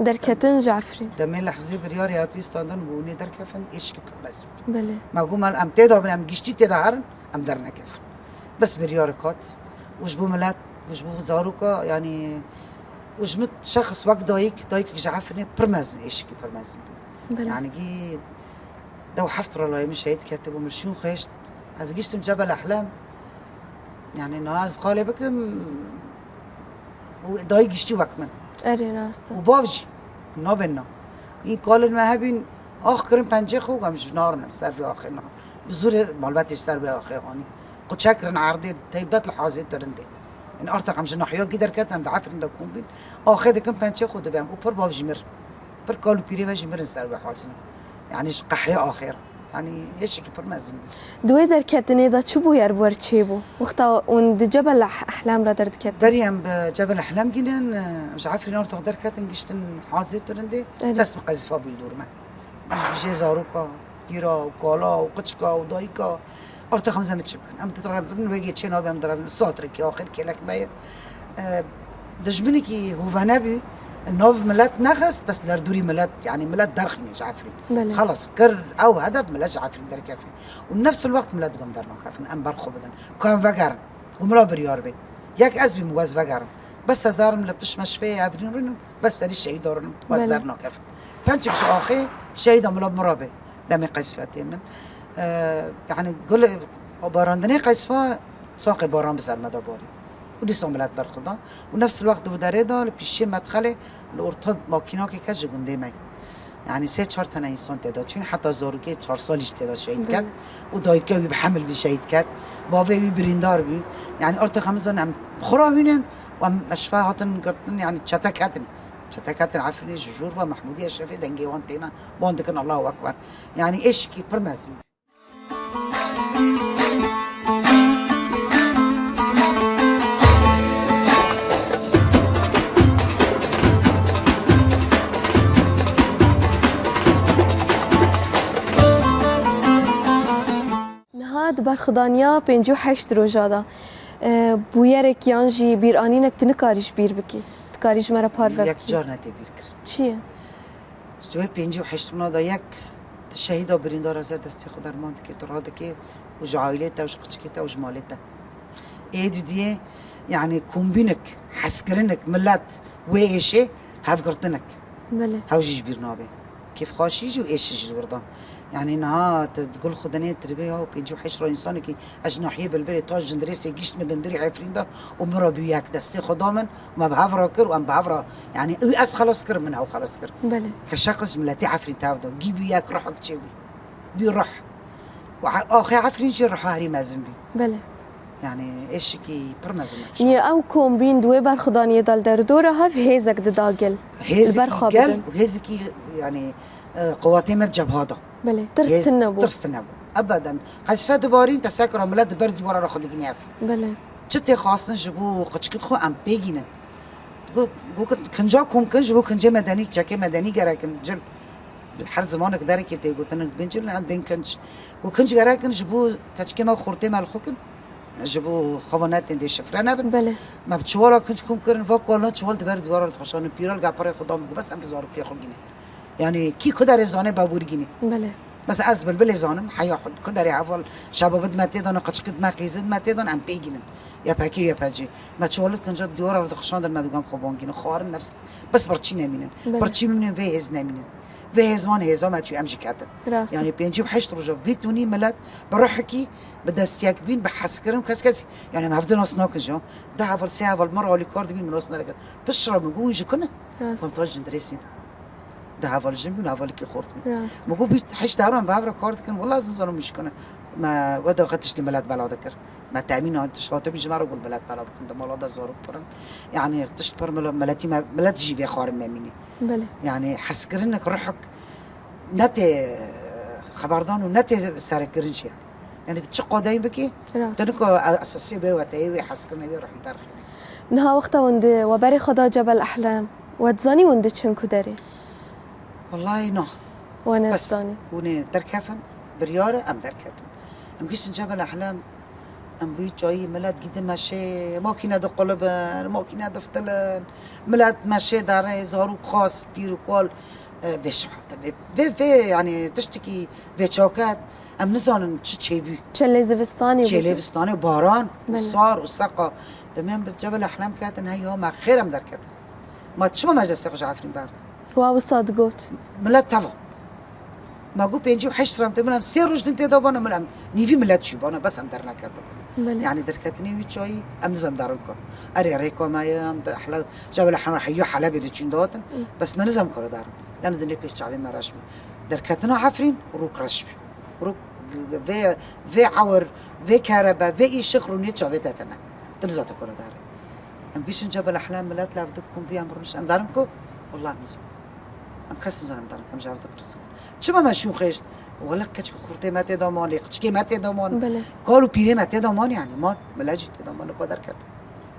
Derketin ji Efrîn. Demê lehzê biryarê hatî standin bû hûnê derkefin, êşkî pir mezin bî. Belê. Me got, mal em tê de bin, em giştî tê de herin, em dernekevin. Bes biryarek hat. Û ji bo milet, û ji bo zaroka, yanî, û ji min şexs wek dayik, dayikek ji Efrînê pir mezin, êşkî pir mezin bû. Belê. Yanî gî dew heft re layê min şehîd ketibû, min şûn xweşt. Ez giştim Cebel Ehlem. Yanî niha ez qalê bikim, û dayik giştî wek min. Erê, rast e. Û bav jî, nabên na. În kalên me hebîn, ax kirin pencê xwe û em ji narin em ser vê axê nan. Bi zûrê malbetê ji ser vê axê anî. Quçe kirin erdê, teybet li hazê tirindê. Yanî artaq em ji nahiyakî derketin, em di Efrîn de kom bîn. Axê dikin pencê xwe dibêm û pir bav jî mir. Pir kal û pîrê me jî mirin ser vê hatina. Yanî ji qehrê axê re. Yanî êşekî pir mezin bû. Di wê derketinê de çi bûyer bi wer çêbû? Wexta hûn di Cebel Ehlem re derdiketin? Berî em bi Cebel Ehlem gînin, em ji Efrîn artaq derketin, giştin hazê tirindê, Erê. dest bi qezîfa bû li dor me. Jê zaroka, pîra û kala û qiçka û dayika, artaq em zeme çi bikin. Em direbin, wegê çê nabe, em direbin. Saetrekî axir kêlek me ye. E, dijminekî hûvene bû, nav milet nexist, bes lerdûrî milet, yanî milet derxîne ji Efrîn. Belê. Xelas, kir ew hedef milet ji Efrîn derkefê. Û nefs el wext milet gom dernakefin, em ber xwe bidin. Ku em vegerin. Ku mila biryar bê. Yek ez bîm, wez vegerim. Bes ez darim li pişt meşfeyê Efrîn rûnim, ber serî şehîda rûnim, wez Belê. dernakefin. Pençik ji axê şehîda mila min rabê. Demê qesfetê min. E, yanî gul barandinê qesfa, saqê baran bi ser me de barî. Û dîsa milet berxwe da. Û nefs el wext di derê de li pîşê medxelê li orta makînakê ket ji gundê me. Yanî sê çar tane însan tê de çûn, heta zarokê çar salî jî tê de şehîd ket. Belê. Û dayika wî bi hemil bî şehîd ket. Bavê wî birîndar bû. Yanî artêx em zanin em bi xwe re hûnin û em meşfe hatin girtin, yanî çete ketin. Çete ketin Efrînê ji jor ve Mehmûdî Eşrefê dengê wan têne. Wan dikin Allahu Ekber. Yanî êşikî pir mezin bû. Niha di berxwedaniya pêncî û heşt roja de, e, bûyerek yan jî bîranînek tu nikarî ji bîr bikî? Dikarî ji me re parve bikî? Yek car ne tê bîr kirin. Çi ye? Ji wê pêncî û heşt rûna de yek, tu şehîda birîndara ser destê xwe derman dikê, tu radikê û ji aîlê te û ji qiçikê te û ji malê te. Ê dudiyê, yanî kombînik, hezkirinik, milet, wê êşê, hevgirtinik. Belê. Hew jî ji bîr nabe. Kêfxweşî jî û êşî jî li wir da. Yanî niha tu gul xwe dinê, tu dibê ya pêncî û heşt ra însanekî Ez ji nahiyê Bilbilê ta jindirêsê gişt min dindirî Efrîn de û min re bû yek destê xwe da min û me bi hev re kir û em bi hev re, yanî wî ez xelas kir, min ew xelas kir. Belê. Ke şexs ji miletê Efrîn tev da, gî bû yek ruhek çêbû. Bû ruh. Û he-, axê Efrîn jî ruha herî mezin bû. Belê. Yanî êşikî pir mezin e. Niye ew kombîn di wê berxwedaniyê de li derdora hev hêzek dida gel. Li ber Hêzikî xwe gel bidin. û hêzikî, yanî, e, qewatê me cebha da. Belê, tirs Hêz-, tune bû. tirs tune bû. Ebeden. Qezife dibarîn, te sekira milet di ber dîwara re xwe digînî hev. Belê. Çi tê xwastin ji bo qiçikit xwe em pê gînin. Got, got, kinca kom kin, ji bo kincê medenî, çekê medenî gerek in, cil. Her zimanek derekê tê gotin, bên cil, em bên kinc. Got, kinc gerek in, ji bo keçikê me, xortê me li xwe kin. Ji bo xevanetên dê şifre nebin. Belê. Me bi çiwala kinc kom kirin, va kalna çiwal di ber dîwara dixweşandin. Pîra li gel pirê xwe da min got, bes em bi zarokê xwe gînin. Yani kî ku derê zane bebûr gînî. Belê. Mesela ez bilbilê zanim, heya xwe ku derê heval şebabit me tê dan, qeçikit me qîzit me tê dan, em pê gînin. Y P G, Y P G. Me çiwal kinca dîwara dixweşandin, me dû gam xwe ban gînin. Xwarin nefs, bes birçî nemînin. Belê. Birçî bimînin vê hêz nemînin. Vê hêzman hêza me çû, em jî ketin. Rast. Yani pêncî û heşt roja vî tunî milet bi ruhekî, bi destiyek bîn, bi hezkirin kes kes, yani em hevdi nas nakin jî. Du heval, sê heval min re alîkar dibîn, min nas nedikin. Pişt re min got, hûn ji ku ne? Rast. Min got, ji Cindirêsî ne. Du heval jin bûn, hevalekî xort bûn. Rast. Min got, bî heşt heval em bi hev re kar dikin, wela ez nizanim hûn ji ku ne. Me weda xwe tiştî milet bela dikir. Me temîn an tişt hatibû ji me re got milet bela bikin, di mala de zarok pir in. Yani tişt pir mil-, miletî me, milet jî vê xwarin nemînî. Belê. Yani hezkirinek, ruhek ne tê xeberdan û ne tê serkirin jî yani. Yani tu çi qadeyî bikî, Rast. tu nika esasê bê weteyê wê hezkirinê wê ruhî derxînî. Niha wexta hûn di weberê xwe da Cebel Ehlem, we dizanî hûn diçin ku derê? Wellahî na. We Bes nezanî. Hûn ê derkefin, biryar e, em derketin. Em gihiştin Cebel Ehlem, em bûyî çayî, milet gî dimeşê, makîne diqulibin, makîne diftilin, milet meşê derê, zarok xas, pîr û kal, e, vê şehate, vê, vê, vê, yani tiştekî vê çaket, em nizanin çi çêbû. Çelê zivistanê bû. Çelê zivistanê, baran û Belê. sar û seqa. Demê em bi Cebel Ehlem ketin, hey ya me xêr em derketin. Ma çima me ji destê xwe ji Efrîn berdin? Wa wisa digot. Milet teva. Me got pêncî û heşt ram tê, min em sê roj din tê de bana, min em nîvî milet çû bana, bes em derneketibûn. Belê. Yani derketinê wî çayî, em nizam darin ku. Erê rêka me ye, em de ehla, Cebel Ehlem heya Helebê diçûn datin, Hı. bes me nizam kare darin. Lem dinê pêş çavê me reş bû. Derketina Efrîn, rûk reş bû. Rûk vê, vê ewir, vê kerebe, vê îşiq rûnê çavê te tine. Tu nizate kare darin. Em gişin Cebel Ehlem milet lev dikin, bî em rûniş, em darin ku, wallah em nizam. Em kes nizanim darin, em ji hev de pirs dikin. Çima me şûn xêşt? Wele keçik xurtê me tê de man, lê qiçikê me tê de man. Belê. Kal û pîrê me tê de man yani, man. Mila jî tê de man, nika derket.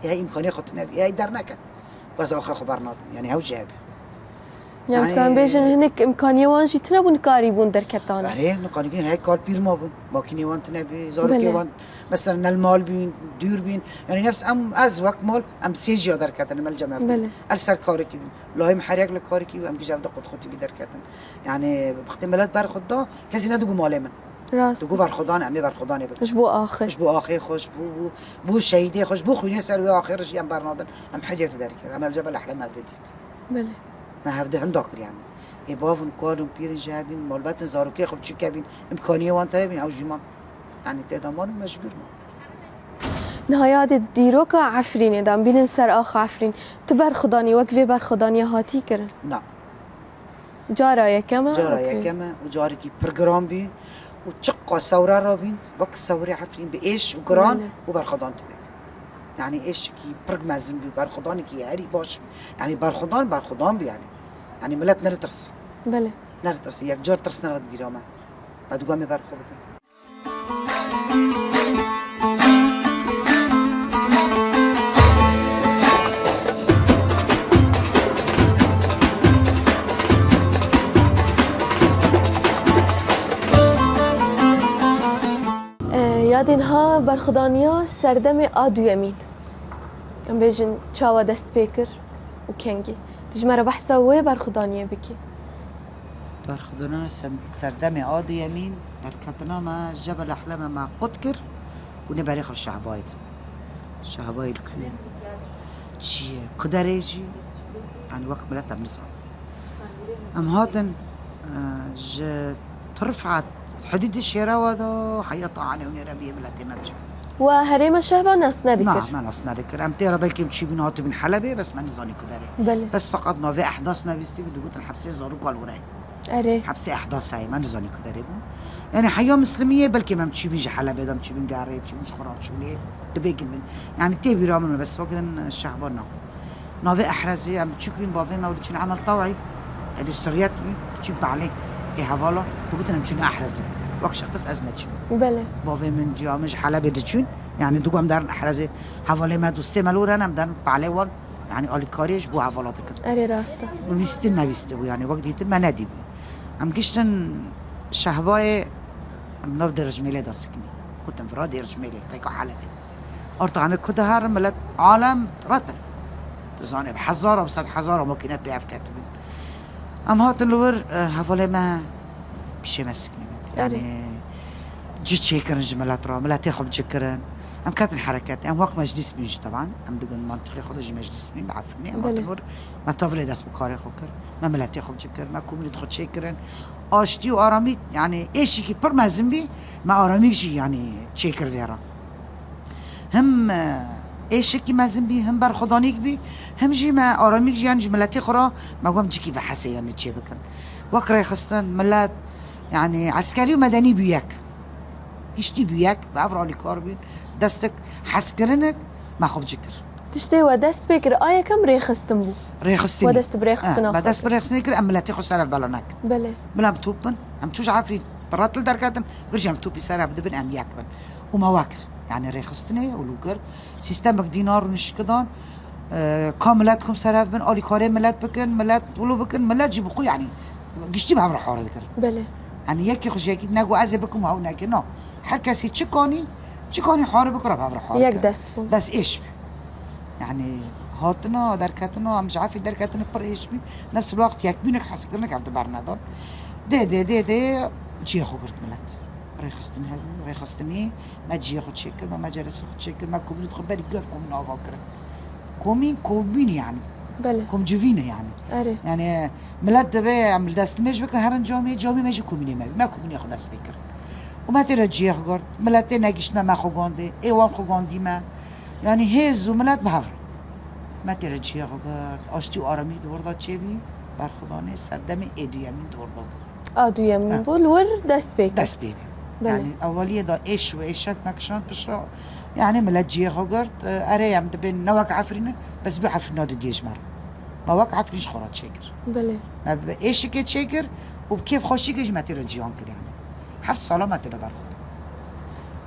Ê hey îmkanê xwe tine bî, ê hey derneket. Ku ez axê xwe bernadim, yani hew jî hebî. Yani, Yani, dikarin bêjin hinek îmkaniyê wan jî tine bû, nikarîbûn derketan. Erê, nikarîbûn, hey kal pîr ma bûn. Makînê wan tine bî, zarokê Belê. wan, mesela ne li mal bîn, dûr bîn. Yani nefs em, ez wek mal, em sê jî ya derketin, em li cem hev Belê. bîn. Ez ser karekî bîm. Layê min her yek li karekî bû, em gî ji hev de qutxutî bî derketin. Yani, wextê milet ber xwe da, kesî nedigo malê min. Rast. Digo berxwedan, em ê berxwedanê bikin. Ji bo axê. Ji bo axê xwe, ji bo, bo, bo şehîdê xwe, ji bo xwînê ser wê axê re jî em bernadin. Em her yek li derê ker. Em li Cebel Ehlem hev de dît. Belê. Me hev de hinda kir yani. Ê bavin, kalin, pîrin jî hebîn, malbetin, zarokê xwe biçûke bîn, îmkaniyê wan tine bîn, ew jî man. Yani tê de man û me ji bîr man. Niha yadê dîroka Efrînê de, em bînin ser axa Efrîn. Tu berxwedanî, wek vê berxwedaniya hatî kirin? Na. Cara yekem e? Cara Okey. yekem e û carekî pir giran bî û çiqa sewre rabîn, wek sewrê Efrîn bi êş û giran Belê. û berxwedan tine. Yani êşekî pir mezin bî, berxwedanekî herî baş bî. Yani berxwedan, berxwedan bî yani. Yani milet neritirs. Belê. Neritirs. Yek car tirs nere bîra me. Me digo em ê berxwe bidin. E, yadên ha berxwedaniya serdemê a duyemîn. Em bêjin çawa dest pê kir û kengî. Tu ji me re behsa wê berxwedaniyê bikî. Berxwedana sem-, serdemê a duyemîn, derketina me Cebel Ehleme me qut kir û nê berê xwe şehbayê din. Şehbayê li ku çi ye? Ku derê jî, yani wek milet em nizanin. Em hatin, e, ji Tirfat, hudûdê Şêrawa da, heya ta Anewne re bîye miletê me biçin. Wa herêma Şehba nas nedikir? Na, me nas nedikir. Em tê re belkî em çîbûn hatibûn Helebê, bes me nizanî ku derê. Belê. Bes feqet navê Ehdas me bîstî bû, digotin hepsê zarok Galwirayê. Erê. Hepsê Ehdas heye, me nizanî ku derê bû. Yani heya Mislimiyê belkî em çîbûn ji Helebê de, em çîbûn Gerê, çîbûn ji Xuraçûlê, dibê gimîn. Yani tê bîra min, bes wekî din Şehba na. Navê Ehrezê, em biçûk bîn, bavê me û diçûn Emel Tawayî, edû Siryet bî, diçûn Behlê, ê hevala, digotin em çûn Ehrezê. Wek şexis ez neçûm. Belê. Bavê min, ciya min ji Helebê diçûn, yani digo em derin Ehrezê, hevalê me, dostê me li wir hene, em derin Behlê wan, yani alîkariyê ji bo hevala dikin. Erê rast e. Wîstin me wîstibû, yani wek dîtin me nedîbû. Em giştin Şehbayê, em nav Dêrjimêlê de sikinî. Gotin vira Dêrjimêlê, rêka Helebê. Orta em ê ku diherin, milet alem retin. Tu zanê bi hezara, bi sed hezara makîne pê ev ketibûn. Em hatin li wir, e, hevalê me pîşê me siknî bûn. Erê. Yanî cî çêkirin ji milet re, miletê xwe bi cî kirin. Em ketin hereketê, em wek meclîs bûn jî teban. Em digon mantiqê xwe de jî meclîs bûn, li Efrînê. Em Belê. hatin wir, me tavilê dest bi karê xwe kir. Me miletê xwe bi cî kir, me komînît xwe çêkirin. Aştî û aramî, yanî êşîkî pir mezin bî, me aramîk jî yanî çêkir vê re. Him, e, êşekî mezin bî, him berxwedanîk bî, him jî me aramîk jî, yanî ji miletê xwe re me got em cikî vehesê, yanî çê bikin. Wek rêxistin, milet, yanî eskerî û medenî bû yek. Giştî bû yek, bi hev re alîkar bûn. Destek hezkirinek me xwe bi cî kir. Tiştê we dest pê kir, a yekem rêxistin bû. Rêxistinî. We dest bi rêxistina Ha, me xwe dest bi kir. rêxistinê kir, em miletê xwe ser ev belanek. Belê. Bila em top bin, em çû ji Efrîn, bi retil derketin, vir jî em topî ser ev dibin, em yek bin. Û me we kir. Yanî rêxistinê û lû kir. Sîstemek dînar û nişkidan, e, ka milet kum ser ev bin, alîkarê milet bikin, milet wilo bikin, milet jî bi xwe, yanî giştî bi hev re hare dikir. Belê. Yanî yekî xwe ji yekî negu ez ê bikim û ew neke. Na. Her kesî çi kanî, çi kanî hare bikir, bi hev re hare Yek dikir. dest bûn. Bes êş bi. Yanî hatina, derketina, em ji Efrîn derketin pir êş bî. Nefs el wext yekbînek, hezkirinek ev di ber nedan. Dê, dê, dê, dê cihê xwe girt milet. Rêxistin hebû, rêxistinî, me cihê xwe çêkir, me mecalesê xwe çêkir, me komînît xwe berî gor komîn ava kirin. Komîn, komîn yanî. Belê. Komcivîn e yanî. Erê. Yanî milet divê em li destmêj bikin, herin camê, camê me jî komînê me bî. Me komînê xwe dest pê kir. Û me tê re cihê xwe girt. Miletê negişt me, me xwe gondê. Ê wan xwe gondî me. Yanî hêz û milet bi hev re. Me tê re cihê xwe girt. Aştî û aramî di wir de çêbî. Berxwedanê serdemê ê duyemîn di wir de bû. A duyemîn Eh. bû, li wir dest pê kir. Dest pê bî. Belê. Yanî eweliyê de êş û êşek me kişand piştre. Yanî milet cihê xwe girt. E, erê em dibên ne wek Efrîn e, bes bî Efrîna didiyê ji me re. Me wek Efrîn ji xwe re çêkir. Belê. Me bi êşikê çêkir û bi kêfxweşîkê jî me tê re ciyan kir yanî. Heft sala me tê de berxwedin.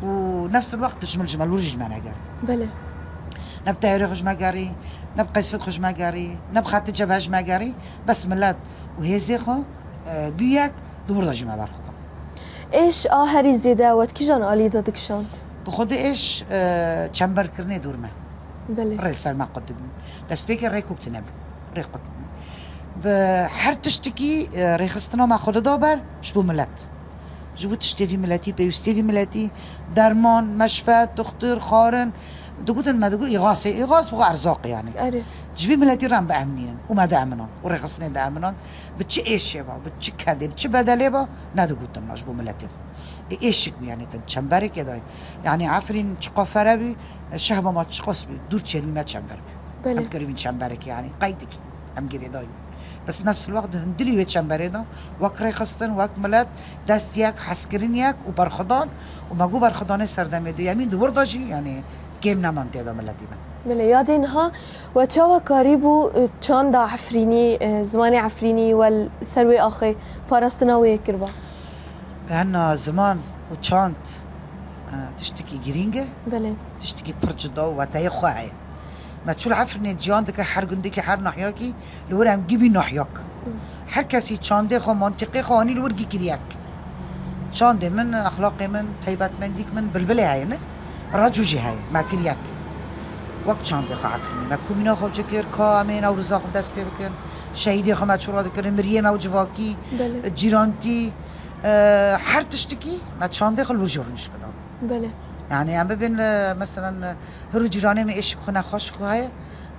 Û nefs el wext dijmil ji me li wir jî ji me negerî. Belê. Ne bi teyarê xwe ji me gerî, ne bi qesfet xwe ji me gerî, ne bi xetê cebhe ji me gerî. Bes milet û hêzê xwe, e, bû yek, di wir de jî me berxwedin. Êş a herî zêde we di kîjan alî de dikişand? Bi xwedê êş, e, çemberkirinê dûr me. Belê. Rê li ser me qut dibûn. Destpêkê rê kok tune bû. Rê qut bû. Bi her tiştikî, e, rêxistina me xwe dida ber ji bo milet. Ji bo tiştê vî miletî, pêwîstê vî miletî, derman, meşfet, doxtur, xwarin, digotin me digot îxasê. Îxas bi xwe erzaq e yanî. Erê. Ji vî miletî re em biemnînin û me dieminan û rêxistinê dieminan. Bi çi êşê be, bi çi kedê, bi çi bedelê be, nedigotin me ji bo miletê xwe. Ê, êşik bû yanî te çemberekê de. Yanî Efrîn çiqa fere bî, şehba ma çiqas bî, dûr çêrmî me çember bî. Belê. Em kiribîn çemberekê yanî qeydekî. Em girêdayî. Bes nefs el wext di hundirî wê çemberê de wek rêxistin, wek milet, dest yek, hezkirin yek û berxwedan û me got berxwedanê serdemê duyemîn di wir de jî, yanî kêm neman tê de miletî me. Belê, yadê niha we çawa karîbû, e, çanda Efrînî, e, zimanê Efrînî we li ser wê axê parastina wê kiriba? Hena ziman û çand, e, tiştekî girîng e. Belê. Tiştekî pir cuda û weteyê xwe heye. Me çû li Efrînê ciyan dikir, her gundekî, her nahiyakî, li wir em gî bî nahyak. Her kesî çandê xwe, mantîqê xwe anî li wir gî kir yek. Çandê min, exlaqê min, taybetmendîk min bilbilê heye ne? Reco jî heye, me kir yek. Wek çandê xwe Efrînê. Me komîna xwe cî kir, ka em ê Newroza xwe bi dest pê bikin. Şehîdê xwe me çi radikirin, miriyê me û civakî, Belê. cîrantî, e, her tiştikî me çandê xwe li wir jî rûnişt kir da. Belê. Yanî em bibên, e, meselen, e, hir û cîranê me êşik xwe nexweş ku heye,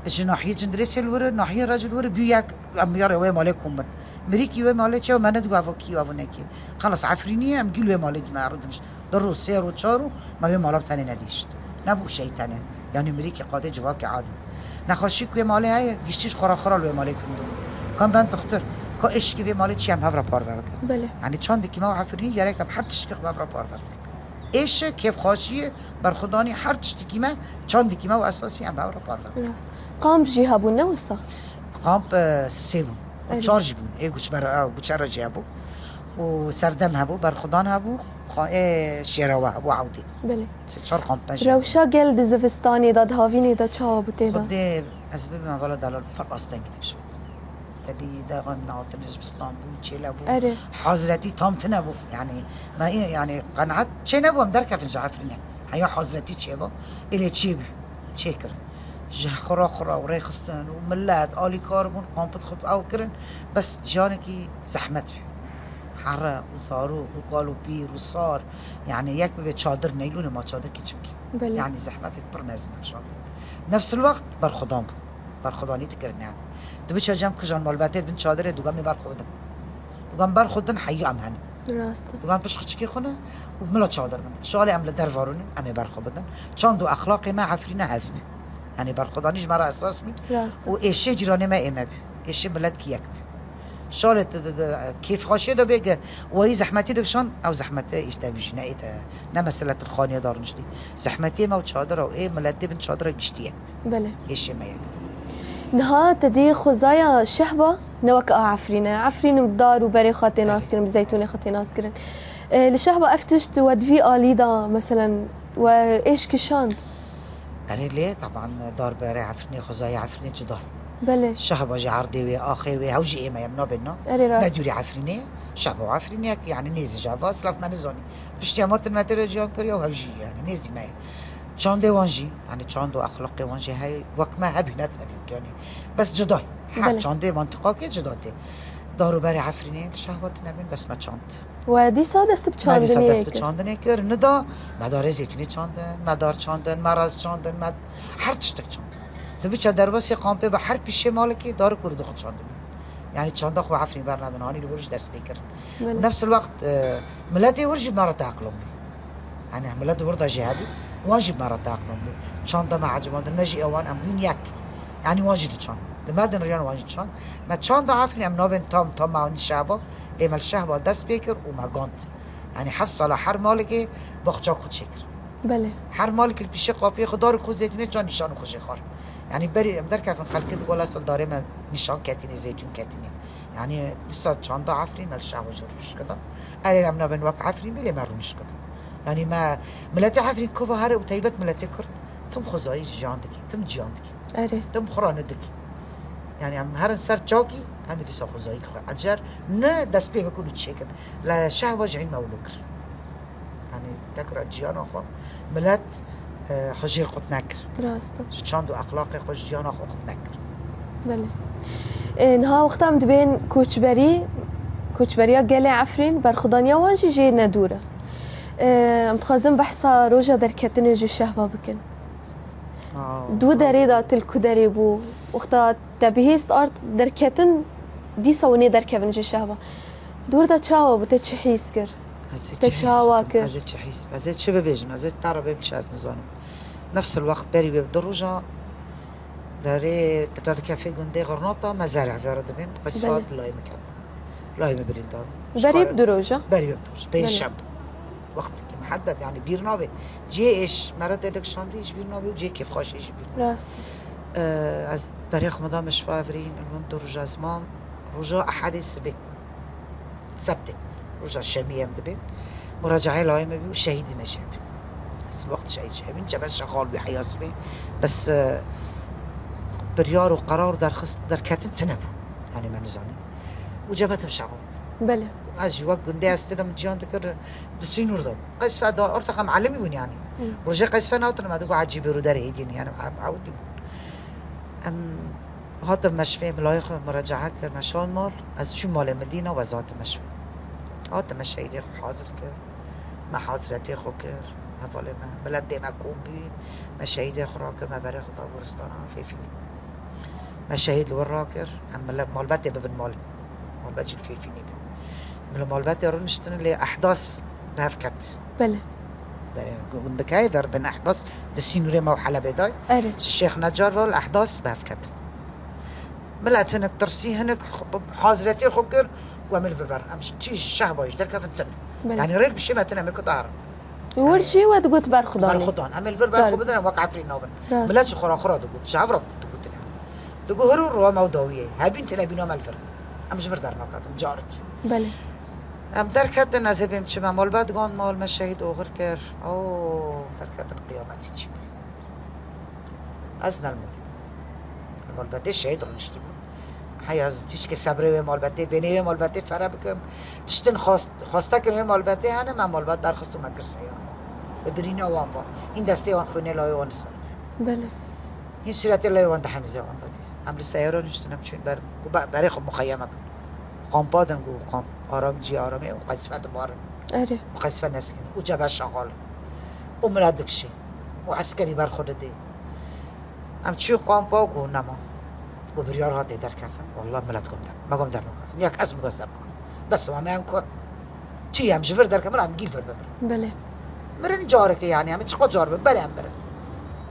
ji nahiyê Cindirêsê li wir, nahiyê Reco li wir, bû yek, em ya rê wê malê kom bin. Mirîkî wê malê çi ye, me nedigo evo kî, evo nekî. Xelas, Efrînî ye, em gî li wê malê me rûdinişt. Du roj, sê roj, çar roj, me wê mala bi tenê nedîşt. Nebû şey tenê. Yanî mirîkî qadê civakê adî. Nexweşîk wê malê heye, giştî ji xwe re xwe re li wê malê kim dû. Ka em ben dixtir. Ka êşikê vê malê çi em hev re parve bikin. Belê. Yanî çandekî me û Efrînî gerek em her tiştekî xwe hev re parve bikin. Êş e, kêfxweşî ye, berxwedanî her tiştekî me, çandekî me û esasî em bi hev re parve bikin. Rast. Kamp jî hebûn, ne wisa? Kamp, e, sê bûn. Erê. Çar jî bûn. Ê guçber-, e, guçera jî hebû. Û serdem hebû, berxwedan hebû, xwe-, ê şêrewe hebû, ewdî. Belê. Sê çar kamp me jî hebû. Rewşa gel di zivistanê de, di havînê de çawa bû tê de? Xwedê ez bibim hevala delal pir astengî dikişand. Te dî dexwe min hatine zivistan bû, çêle bû. Erê. Hazretî tam tune bû. Yanî, me, yanî, qenaet çê nebû, em derkevin ji Efrînê. Heya hazretî çêba, êlê çêbû, çêkirin. Ji xura xura û rêxistin û millet alîkar bûn, kampêt xwe ew kirin, bes ciyanekî zehmet bû. Here û zarok û kal û pîr û sar, yani yek bibe çadir, neylûnê ma çadir kî çi bikî? Belê. Yani zehmetek pir mezin dikişandin. Nefsil wext berxwedan bû. Berxwedanî dikirin yani. Tu biçe cem kijan malbetê bin çadirê, digan em ê berxwe bidin. Digan berxwe din heyî em hene. Rast e. Digan pişt xiçikê xwe ne û mila çadir bine. Şalê em li derva rûnin, em ê berxwe bidin. Çand û exlaqê me Efrîne hev bî. Yani berxwedanî ji me re esas bî. Rast e. Û êşê cîranê me ê me bî. Êşê milet kî yek bî. Şalê tu, tu, tu, kêfxweşiyê de bê ke wayî zehmetî dikişand, ew zehmetê îşte bijî, ne ê te, ne mesele tu xaniya de rûniştî. Zehmetiyê me û çadira û ê miletê bin çadira giştî ye. Belê. Êşê me ye. Niha te dê xwezaya Şehba ne wek a Efrîne. Efrîn bi dar û berê xwe tê nas kirin, bi zeytûnê xwe tê nas kirin. E, li Şehba ev tişt we di vî alî de, meselen, we êş kişand? Erê lê, teban dar berê Efrînê, xwezaya Efrînê cuda. Belê. Şehba jî erdê wê, axê wê, hew jî ê me ye, em nabên na. Erê rast. Ne dûrî Efrînê, Şehba û Efrîn yek, yani nêzî ji hev a, silav me nizanî. Piştî hema tin me tê re ciyan kiriye û hev jî, yani nêzî me ye. Çandê wan jî, yani çand û exlaqê wan jî hey, wek me hebî, ne tevî, yani bes cuda ye. Her Belê. Çandê mantiqakê cuda tê. Dar û berê Efrînê li Şehba tune bin, bes me çand. We dîsa dest bi Me dîsa çandinê dest bi kir? Çandinê kir. Nida, me darê zeytûnê çandin, me dar çandin, me rez çandin, me her tiştek çandin. Tu biçe derbasî kampê bi her pîşê malekî dar û kurê dixwe çandibûn. Yani çanda xwe Efrîn bernadin, hanî li wir jî dest pê kirin. Belê. Nefsil wext, e, miletê wir jî bi me re teqlon bû. Yani milet wir de jî hebî, wan jî bi me re teqlon bû. Çanda me ecibandin, me jî ewan em bûn yek. Yani wan jî diçand. Li me din riyan wan jî çand. Me çanda Efrîn em nabên tam, tam me anî Şehba, lê me li Şehba dest pê kir û me gand. Yani heft sala her malekê baxça xwe çêkir. Belê. Her malekê li pîşê qapiyê xwe dar û xwe zeytûnê çand, nîşan xwe jê xwar. Yani berî em derkevin xelkê di wela sil darê me nîşan ketînê, zeytûn ketînê. Yani dîsa çanda Efrîn me li Şehba jî rûnişt kida. Erê em nabên wek Efrîn bê lê me rûnişt kida. Yani me miletê Efrîn kova here û teybet miletê Kurd tim xwezayî jiyan dikî, tim ciyan dikî. Erê. Tim xwe re nidik. Yani em herin ser çakî, em ê dîsa xwezayî xwe ecer ne dest pê bikin û çêkin. Li Şehba jî hîn me wilo kir. Yani tekra ciyana xwe milet, e, xwe jê qut nekir. Rast e. Ji çand û exlaqê xwe, ji ciyana xwe qut nekir. Belê. E, niha wexta em dibên koçberî, koçberiya gelê Efrîn, berxwedaniya wan jî jê ne dûr e. E, em dixwazin behsa roja derketinê ji Şehba bikin. Ha, Du ha. derê de til ku derê bû? Wexta te bihîst ard derketin, dîsa hûn ê derkevin ji Şehba. Dûr de çawa bû? Te çi hîs kir? Ez ê Te çi hîs çawa bikim? kir? Ez ê çi hîs, ez ê çi bibêjim? Ez ê te re bêm çi, ez nizanim. Nefsil wext berî wê bi du roja derê te te dikefê gundê Xirnata, me zerê hevê re dibên. Qisfa Belê. dilay min ket. Layê min birîndar bû. Ji Berî xwe bi du roja? Berî bi du roja. Belê. Pêncşem bû. Wextekî muhedded, yani bîr nabe. Cihê êş me re tê dikişandî ji bîr nabe û cihê kêfxweşê ji bîr nabe. Rast. Ee, ez berê xwe me da Meşfa Evrîn, li min du roja ez mam, roja Ehedê sibê. Sebtê. Roja Şemiyê em dibên. Muracaê layê me bî û şehîdî me jî hebî. Nefs wext şehîd jî hebîn. Cebet şexal bî heya sibê. Bes, e, biryar û qerar derxist, derketin tune bû. Yani me nizanî. Û cebetim şexal. Belê. Ez jî wek gundê ez têdim ciyan dikir, di sînor de. Qeysfe da ortax em elimî bûn yani. Hı. Rojê qeysfe natin me digo ecîbê rû derê hêdîn yani em ewtî bûn. Em hatim meşvê milayê xwe muracae kir, me şand mal. Ez çûm malê Medîna, we zatim meşvê. Hatim me şehîdê xwe hazir kir. Me hazretê xwe kir. Hevalê me, miletê me kom bûn. Me şehîdê xwe rakir, me berê xwe da goristana Fêfînî. Me şehîd li wir rakir, em mile-, malbetê bibin malê. Malbet jî li Fêfînî bû. Em li malbetê rûniştin lê ehdas bi hev ket. Belê. Derê gundikayê ver dibin ehdas, di sînorê me û Helebê dayê. Erê. Ji Şêx Necar ve li ehdas bi hev ket. Milet hinek tirsî, hinek hazretê xwe kir, ku em ê li vir ber. Em ji tî ji Şehbayê jî derkevin tune. Belê. Yani rê li pişê me tune, me ku dar. Wir jî we digot berxwedanê. Berxwedan. Em ê li vir berxwe bidin, em wek Efrîn nabin. Rast. Milet ji xwe re xwe re digot, ji hev re digotin. Digot hiro rû em ew dawiyê. Hebîn tune bîna me li vir. Em ji vir dernakevin, carekî. Belê. Em derketin, ez ê bêm çi me malbet gand mal me şehîd oxir kir. Oo, derketin qiyametî çî bû. Ez ne li malê bûm. Li malbetê şehîd rûniştibûm. Heya ez tişkê sebrê wê malbetê, bênê wê malbetê fere bikim. Tiştin xwast-, xweste kirin wê malbetê hene, me malbet derxist û me kir seyara. Bi birîna wan va. Hîn destê wan xwînê layê wan li ser. Belê. Hîn sûretê layê wan di hemzê wan de bî. Em li seyara niştin, em çûn ber, ku be-, berê xwe muxeyeme din. Kampa din ku kamp aram, cî aramê û qezîfe dibarin. Erê. Û qezîfe neskin. Û cebe şaxal. Û milet dikişî. Û eskerî ber xwe didê. Em çûn kampa û ku nema. Ku biryar hatê derkefin. Wallah milet gom der. Me gom dernakefin. Yak ez mi gom dernakefin. Bes, ma me em ku. Tu em ji vir derkefin, em gîl vir bimirin. Belê. Mirin carekê yani, em çiqo car bin, berê em mirin.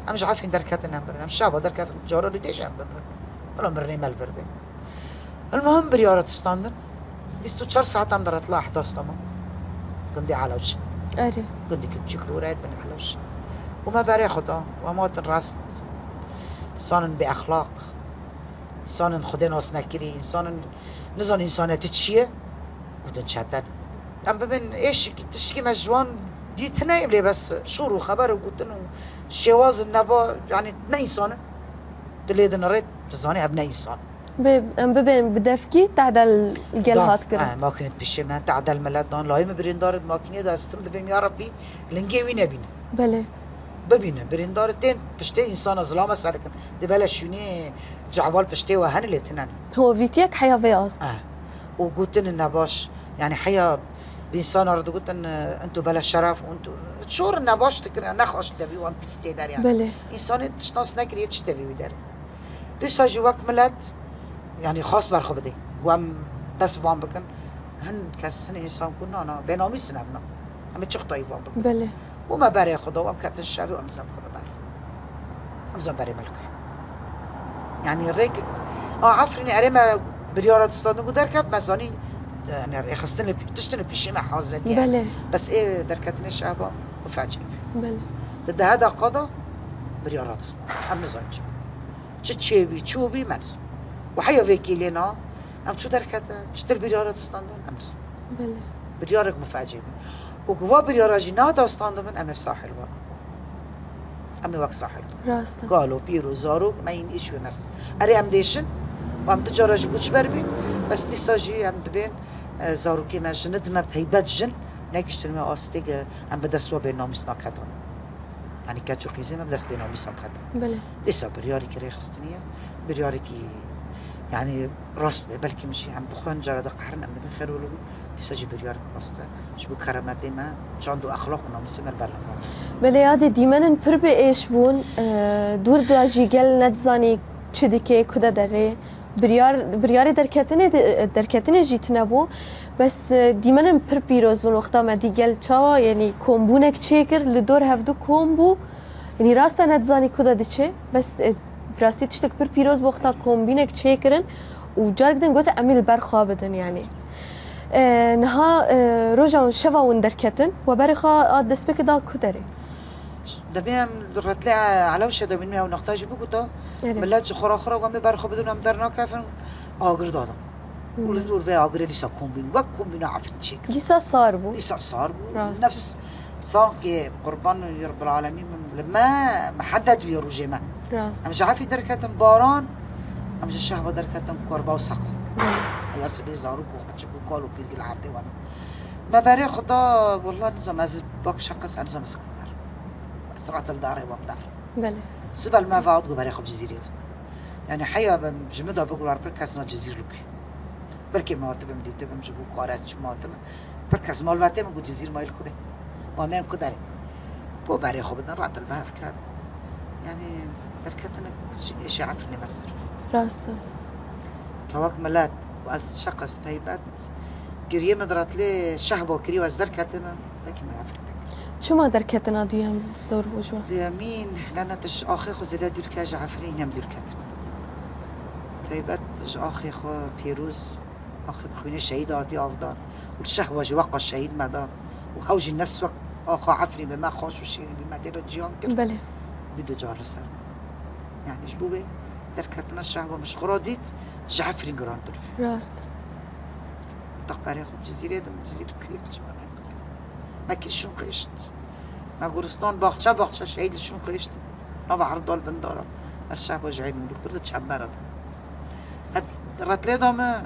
Em ji Efrîn derketin em mirin. Em şeva derkefin, cara dû dê jî em bimirin. Bila mirinê me li vir bê. Elmuhim biryara distandin. Bîst û çar saet em diretla ehdas tamam. Gundê Elewş. Erê. Gundê Küçük Rûret bin Elewş. Û me berê xwe da. Û em hatin rast. Însanên bêexlaq. Însanên Xwedê nas nekirî. Însanên nizan însanetî çi ye. Gotin çeten. Em bibin êşikî, tişkî me ji wan dîtine, lê bes şûr û xeber û gotin û şêwazin neba, yani ne însan in. Tu lê dinirê, tu zanî ev ne însan. Bê, em bibên bi defkî tehdel gel Da, hat kirin. He, makînê pişê me, tehdel milet dan. Layê min birîndar di makînê de, ez tim dibêm, ya Rebbî, lingê wî nebîne. Belê. Bibînin, birîndar tên piştê însana zilama ser dikin. Dê bele şûnê cehbal piştê we hene lê tinen. Hovîtiyek heya vê ast. Eh. Û gotin nebaş, yani heya bi însana re digotin, entu bele şeref, entu şor nebaş dikirin, nexweş devî wan pîs tê der yani. Belê. Însanê tiştnas nekiriye çi devî wî der. Dîsa jî wek milet, yani xas ber xwe bidê. Ku em dest bi van bikin. Hin kes, hin însan ku na, na, bênamîs in ev na. Em ê çi xwetayî van bikin. Belê. Û me berê xwe da, em ketin şevê û em zam xwe dar. Em zam berê me li ku. Yani rêk, a Efrînê erê me biryara distandin ku derkeft, me zanî, yani rêxistin li pî-, tiştin li pîşê me haziretiye. Belê. Bes ê derketinê şehba û fecî. Belê. Di dehe deqa da biryara distan. Em nizanin çi. Çi çêbî, çûbî, me nizam. Û heya vê kêlê na, em çû derkete, çitir biryara distandin, em nizam. Belê. Biryarek mufecê bû. Û ku va biryara jî nada standibin, em ê sahil wan. Em ê wek sahil wan. Rast e. Galo, pîr û zarok, me yîn îş wê mes. Erê em dêşin, û em du cara jî koçber bîn, bes dîsa jî em dibên, e, zarokê me jin, di me teybet jin, negiştin me astê ke em bi dest wa bênamîs naketan. Yani keç û qîzê me bi dest bênamîsan ketin. Belê. Dîsa biryarî kirê xistiniye, biryarîkî, yani rast be, belkî min jî em bi xwe hin cara de qehrin em dibin xêr wilo bî, dîsa jî biryarek rast e. Ji bo kerametê me, çand û exlaq û namûsê me li ber lingan e. Belê yadê dîmenên pir bi êş bûn, e, dûr de jî gel nedizanî çi dike, ku de derê. Biryar, biryarê derketinê de, derketinê jî tune bû. Bes, e, dîmenên pir pîroz bûn wexta me dî gel çawa, yanî kombûnek çêkir, li dor hevdu kom bû. Yanî rast e nedizanî ku de diçe. Bes, e, bi rastî tiştek pir pîroz bû wexta kombînek çêkirin û carek din gote em ê li ber xwe bidin yanî. E, niha, e, roja şeva hûn derketin, we berê xwe a destpêkê da ku derê? Demê em li Retlê Elewşe de bîn, me ew nexta jî biguta. Erê. Milet ji xwe re xwe re got, em ê ber xwe bidin, em dernakevin, agir dadin. Û li Hmm. dor vê agirê dîsa kombîn, wek kombîna Efrîn çêkir. Dîsa sar bû. Dîsa sar bû. Rast. Nefs sankê qurban wî Rabbil Alemîn li me mihedet wî rojê me. Rast. Em ji Efrîn derketin baran, em ji Şehba derketin korba û seq. Belê. Heya sibê zarok û qeçik û kal û pîrgil erdê wana. Me berê xwe da, wallah nizam, ez bak şeqe ser nizam ez ku der. Ez ratil darê wam dar. Belê. Sibel me vaut ku berê xwe bi Cizîrê din. Yani heya ben ji min de bigurar pir kes na Cizîr li ku. Belkî me hatibim dîtibim ji bo kare çû me hatibim. Pir kes malbetê min ku Cizîr mayil ku be. Ma me em ku derê. Bo berê xwe bidin, ratil bi hev ket. Yani derketinik ji êşê Efrînê mestir. Rast e. Kewek milet û ez şeqes peybet giriyê min ratilê Şehba kirî û ez derketime. Belkî min Efrîn nekir. Çima derketina duyem zor bû ji we? Duyemîn, lenetê ji axê xwe zêde dûr ke ji Efrîn hem dûr ketin. Taybet ji axê xwe pêroz, axê bi xwînê şehîd hatî avdan. Û li Şehwa jî weqa şehîd me da. Û hew jî nefs wek axa Efrîn bi me xweş û şîrîn bî, me tê de ciyan kir. Belê. Bî du car li ser me. Yani ji bo wê derketina Şehwa min ji xwe re dît, ji Efrîn girantir bû. Rast. Teqberê xwe bi Cizîrê dim, Cizîr kuyek çima me kuyek. Me kî şûn qêşt. Me goristan, baxçe, baxçe şehîd li şûn qêşt. Nava herdal bin dara. Ber şehba ji ey mûlûk bir de çembera da. Ed retlê da me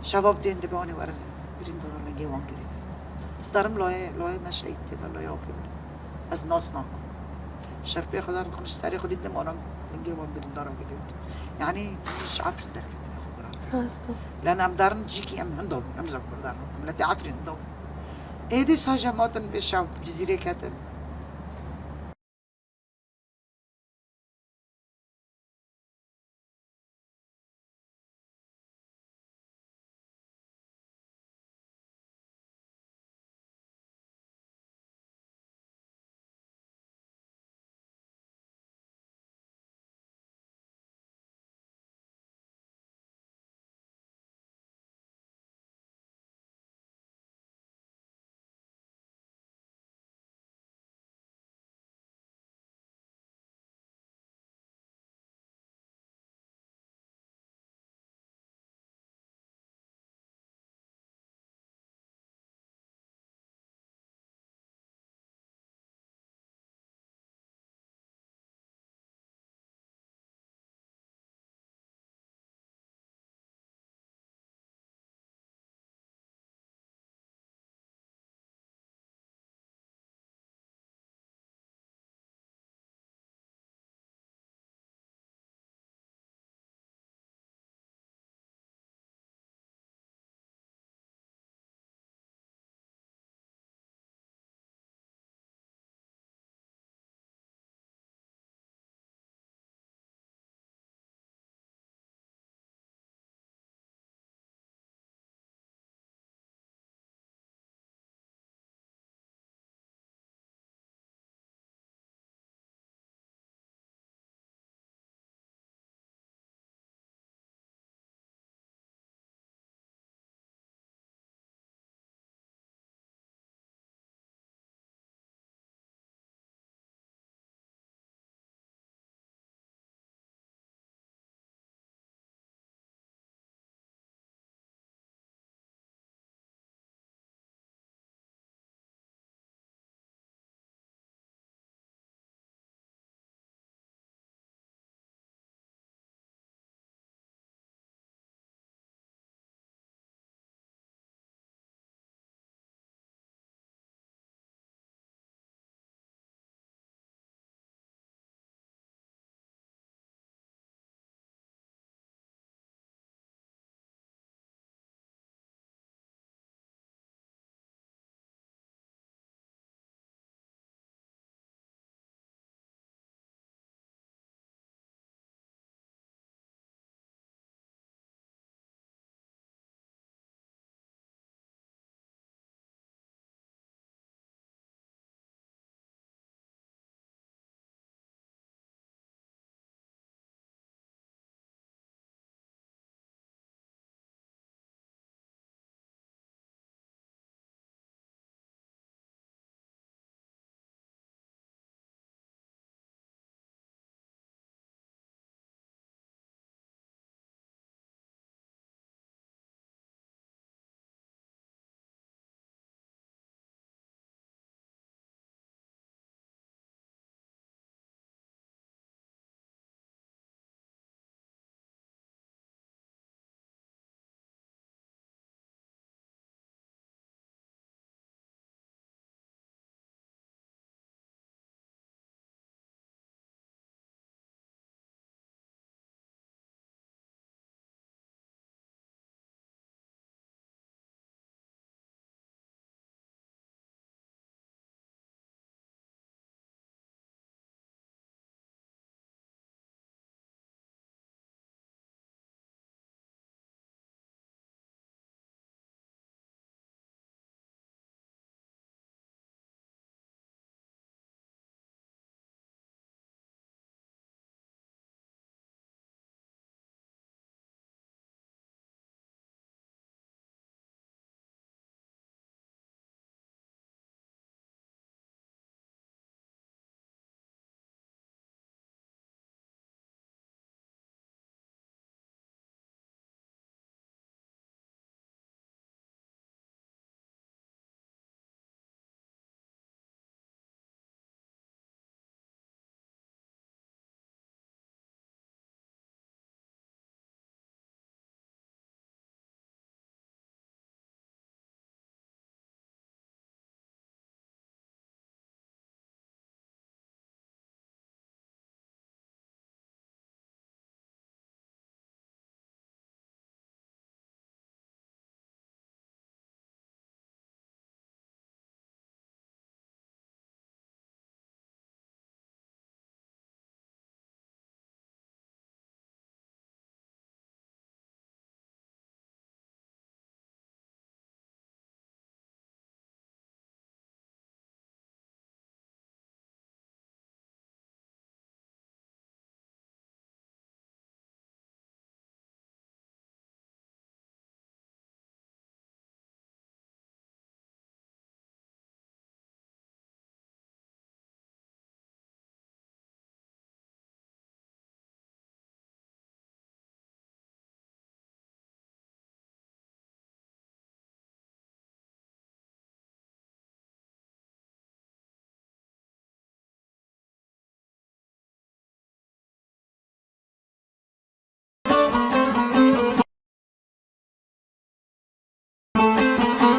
şeva bi tên dibe anê were birîndara lengê wan girê de. Starim layê, layê me şehîd tê de, layê apê min. Ez nas nakim. Şerpê xwe dar dikin ji serê xwe dît, nemanan lingê wan birîndara girêt. Yanî ji Efrîn derketine xwe girantir. Rast e. Lan em darin cîkî em hinda bûn, em zî Kurdan bûn. Miletê Efrîn hinda bûn. Êdî saja matin vê şev Cizîrê ketin.